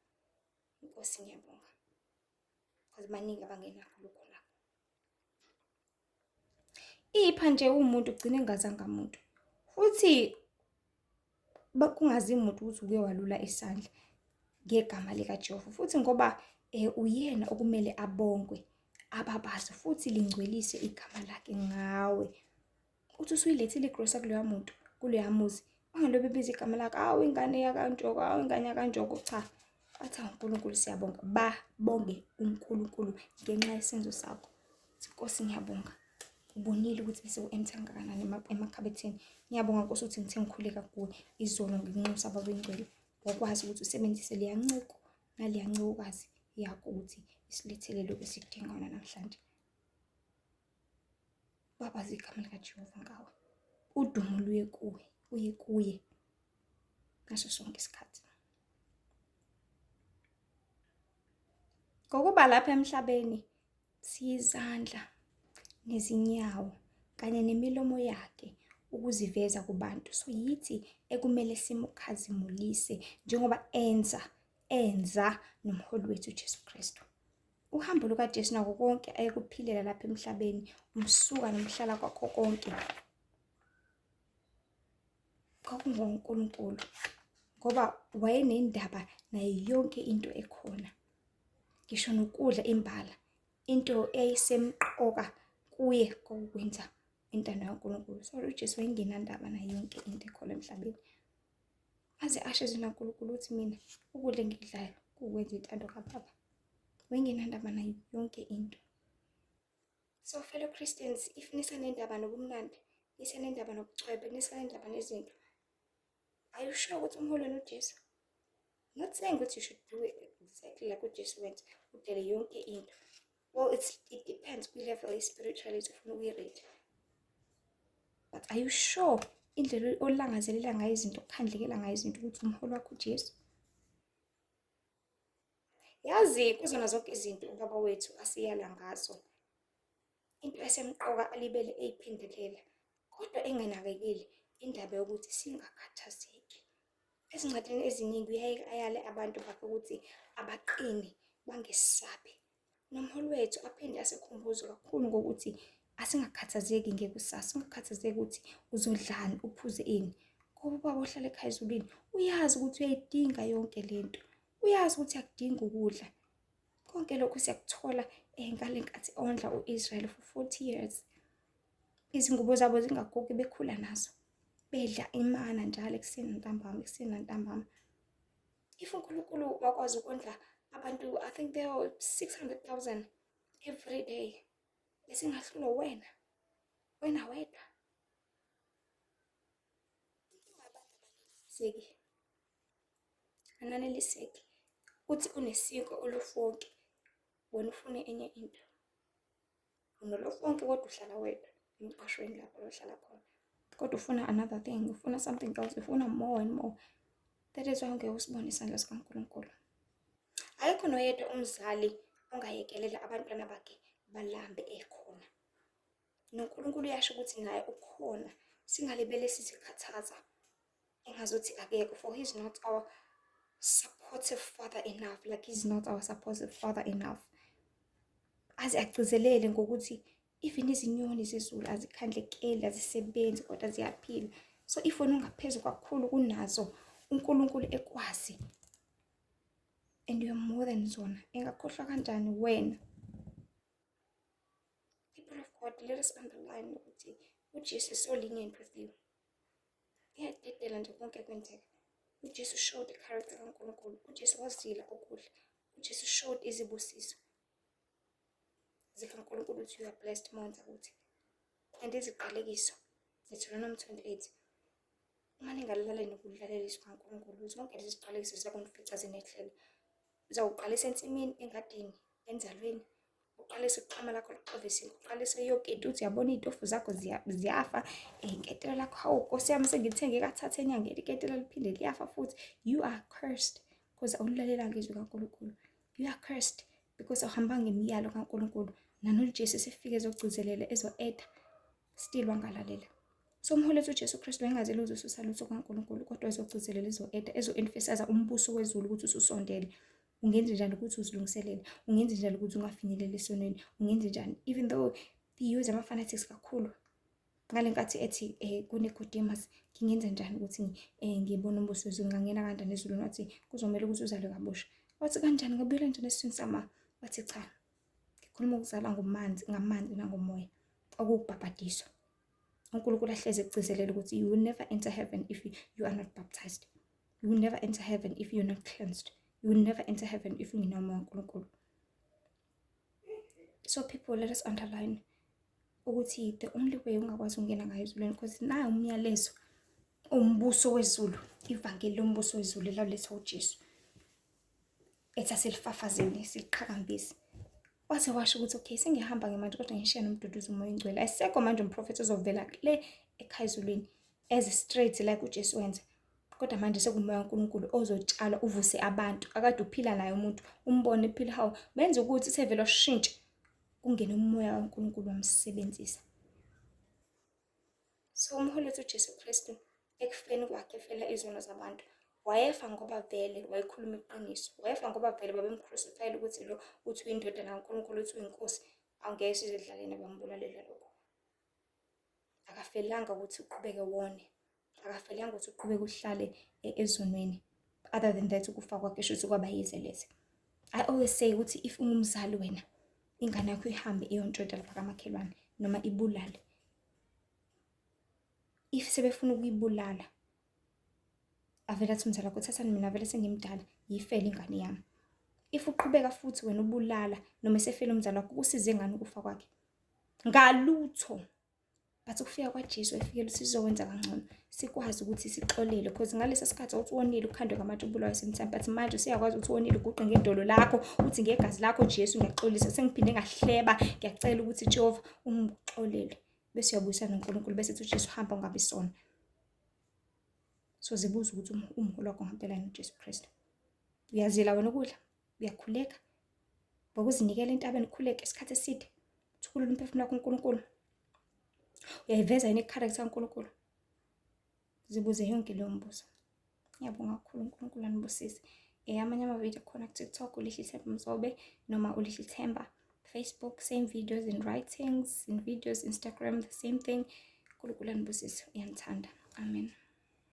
Nkosi ngiyabonga, because baningi abangenakho lokho nakho. Ipha nje umuntu ugcine engazanga muntu, futhi kungazi muntu ukuthi uke walula isandla ngegama likaJehova, futhi ngoba uyena okumele abongwe, ababaze futhi lingcwelise igama lakhe ngawe. Uthi usuyilethile igrosa kuloya muntu, kuloya muzi, bangalokhu bebiza igama lakhe, awu ingane yakaNjoko, awu ingane yakaNjoko. Cha, bathi awu uNkulunkulu siyabonga, babonge uNkulunkulu ngenxa yesenzo sakho. Nkosi ngiyabonga, ubonile ukuthi bese ku-empty kangakanani emakhabetheni. Ngiyabonga Nkosi ukuthi ngithe ngikhuleka kuwe izolo ngikunxusa Baba Oyingcwele, wakwazi ukuthi usebenzise leya nciko naleya ncikokazi yakho ukuthi isilethele lokhu esikudingayo namhlanje. Babaze igama likaJehova ngawe, udumo luye kuwe, uye kuye ngaso sonke isikhathi. Ngokuba lapha emhlabeni siyizandla nezinyawo kanye nemilomo yakhe ukuziveza kubantu. So yithi ekumele simukhazimulise njengoba enza nomholi wethu uJesu Kristu. Uhambo lukaJesu nako konke ayekuphilela lapha emhlabeni, umsuka nomhlala kwakho konke kwakungoNkulunkulu, ngoba wayenendaba nayo yonke into ekhona, ngisho nokudla imbala. Into eyayisemqoka kuye kwakukwenza Intando kaNkulunkulu. So uJesu wayengenandaba nayo yonke into ekhona emhlabeni. Aze asho ezwini laNkulunkulu ukuthi, "Mina ukudla engikudlayo kuwukwenza intando kaBaba." Wayengenandaba nayo yonke into. So fellow Christians, if nisanendaba nobumnandi, nisanendaba nobucwebe, nisanendaba nezinto, are you sure ukuthi umholi wenu uJesu? Not saying ukuthi you should do it exactly like uJesu wenza, udele yonke into. Well, it depends kwi-level ye-spirituality ofuna ukuyi-reach. But are you sure indlela olangazelela ngayo izinto, okhandlekela ngayo izinto, ukuthi umholi wakho uJesu? Yazi, kuzona zonke izinto uBaba wethu asiyala ngazo, into esemqoka alibele eyiphindelela kodwa enganakekile, indaba yokuthi singakhathazeki. Ezincwadini eziningi uyaye ayale abantu bakhe ukuthi abaqine, bangesabi. Nomholi wethu aphinde asikhumbuze kakhulu ngokuthi asingakhathazeki ngekusasa, ungakhathazeki ukuthi uzodlani, uphuze ini. Ngoba uBaba ohlala ekhaya ezulwini uyazi ukuthi uyayidinga yonke lento. Uyazi ukuthi uyakudinga ukudla. Konke lokhu siyakuthola ngale nkathi ondla u-Israel for 40 years. Izingubo zabo zingagugi, bekhula nazo. Bedla imana njalo ekuseni nantambama, ekuseni nantambama. If uNkulunkulu wakwazi ukondla abantu, I think there were 600,000 every day, besingahlulwa wena, wena wedwa? Inkinga, abantu abaneliseki, ananeliseki. Uthi unesinkwa olofonki, wena ufune enye into. Unolofonki kodwa uhlala wedwa emqashweni lapho ohlala khona. Kodwa ufuna another thing, ufuna something else, ufuna more and more. That is why ungeke usibone isandla sikaNkulunkulu. Akekho noyedwa umzali ongayekelela abantwana bakhe balambe ekhona. NoNkulunkulu uyasho ukuthi naye ukhona. Singalibele sizikhathaza engazuthi akekho, for he's not our supportive father enough, like he's not our supportive father enough. Aze agcizelele ngokuthi even izinyoni zezulu azikhandlekeli, azisebenzi, kodwa ziyaphila. So if wena ungaphezu kakhulu kunazo, uNkulunkulu ekwazi and you're more than zona, engakhohlwa kanjani wena? People of God, let us underline ukuthi uJesu is so lenient with you. Uyadedela nje konke kwenzeka. UJesu showed the character kaNkulunkulu. UJesu wazila ukudla. UJesu showed izibusiso zikaNkulunkulu ukuthi you are blessed uma ukuthi and iziqalekiso. Deuteronomy 28, uma ningalaleli nokulalela izwi kaNkulunkulu, zonke lezi ziqalekiso zizakunifica zinehlela. Uzawuqalisa ensimini, engadini, enzalweni, uqalise iqhama lakho lokuxova, uqalise yonke into. Uthi uyabona iy'tofu zakho ziyafa, iketela lakho, hawu Nkosi yami, sengilithenge kathathu enyangeni iketela, liphinde liyafa futhi. You are cursed because awulilalelanga izwi kaNkulunkulu. You are cursed because awuhambanga ngemiyalo kaNkulunkulu. NanoJesu esefike ezogcizelela, ezo-eda, still wangalalela. So umholi wethu uJesu Kristu wayengazeli uzosusa lutho kaNkulunkulu, kodwa ezogcizelela, ezo-eda, ezo-emphasize umbuso wezulu ukuthi ususondele. Ungenze njani ukuthi uzilungiselele? Ungenze njani ukuthi ungafinyeleli esonweni? Ungenze njani? Even though he use ama-fanatics kakhulu ngale nkathi ethi kuNicodemus, "Ngingenza njani ukuthi ngibone umbuso wezulu? Ngingangena kanjani ezulwini?" Wathi kuzomele ukuthi uzalwe kabusha. Wathi, "Kanjani? Ngabuyela njani esiswini sama?" Wathi, "Cha, ngikhuluma ukuzalwa ngomanzi, ngamanzi nangomoya, okuwukubhabhadiswa." UNkulunkulu ahlezi ekugcizelela ukuthi you will never enter heaven if you are not baptized. You will never enter heaven if you're not cleansed. You will never enter heaven if ungenawo uNkulunkulu. So people, let us underline ukuthi the only way ungakwazi ukungena ngayo ezulwini, because nayo umyalezo umbuso wezulu, ivangeli lombuso wezulu elalethwa uJesu, ethi asilifafazeni, siliqhakambise. Waze washo ukuthi, "Okay, sengiyahamba-ke manje, kodwa ngishiya nomduduzi, uMoya oNgcwele." Ayisekho manje umprofethi ozovela le ekhaya ezulwini as straight like uJesu wenza, kodwa manje sekumoya kaNkulunkulu ozotshalwa, uvuse abantu akade uphila naye. Umuntu umbone ephila, hawu, benza ukuthi sevele washintsha, kungene umoya kaNkulunkulu wamsebenzisa. So umholi wethu uJesu Kristu, ekufeni kwakhe efela izono zabantu, wayefa ngoba vele wayekhuluma iqiniso. Wayefa ngoba vele babemcrucifyela ukuthi lo uthi uyindodana kaNkulunkulu, uthi uyinkosi, angeke sizidlaleni, abambulalela lokho. Akafelanga ukuthi uqhubeke wone, akafelanga ukuthi uqhubeke uhlale ezonweni. Other than that, ukufa kwakhe shuthi kwaba yize leze. I always say ukuthi if ungumzali wena, ingane yakho ihambe iyontshontsha lapha kamakhelwane noma ibulale. If sebefuna ukuyibulala, avele athi umzali wakho, thathani mina vele sengimdala, yifele ingane yami. If uqhubeka futhi wena ubulala noma esefile umzali wakho, kusize ngani ukufa kwakhe? Ngalutho. But ukufika kwaJesu efikela ukuthi sizokwenza kangcono, sikwazi ukuthi sixolele, because ngalesa sikhathi wawuthi wonile ukhandwe ngamatshe ubulawe same time, but manje usuyakwazi ukuthi wonile uguqe ngedolo lakho uthi, ngegazi lakho Jesu ngiyaxolisa, sengiphinde ngahleba, ngiyacela ukuthi Jehova ungixolele, bese uyabuyisana noNkulunkulu, bese ethi uJesu hamba ungabi sona. So zibuza ukuthi umholi wakho ngempela yini uJesu Kristu. Uyazila wena ukudla, uyakhuleka, ngokuzinikela entabeni ukhuleke isikhathi eside, uthukulule umphefumulo wakho uNkulunkulu. Uyayiveza yini i-character kaNkulunkulu? Zibuze yonke leyo mbuzo. Ngiyabonga kakhulu, uNkulunkulu anibusise. Amanye amavidiyo khona ku-TikTok, uLihle Themba Mzobe noma uLihle Themba. Facebook, same videos in writings, in videos, Instagram, the same thing. uNkulunkulu anibusise, uyanithanda. Amen.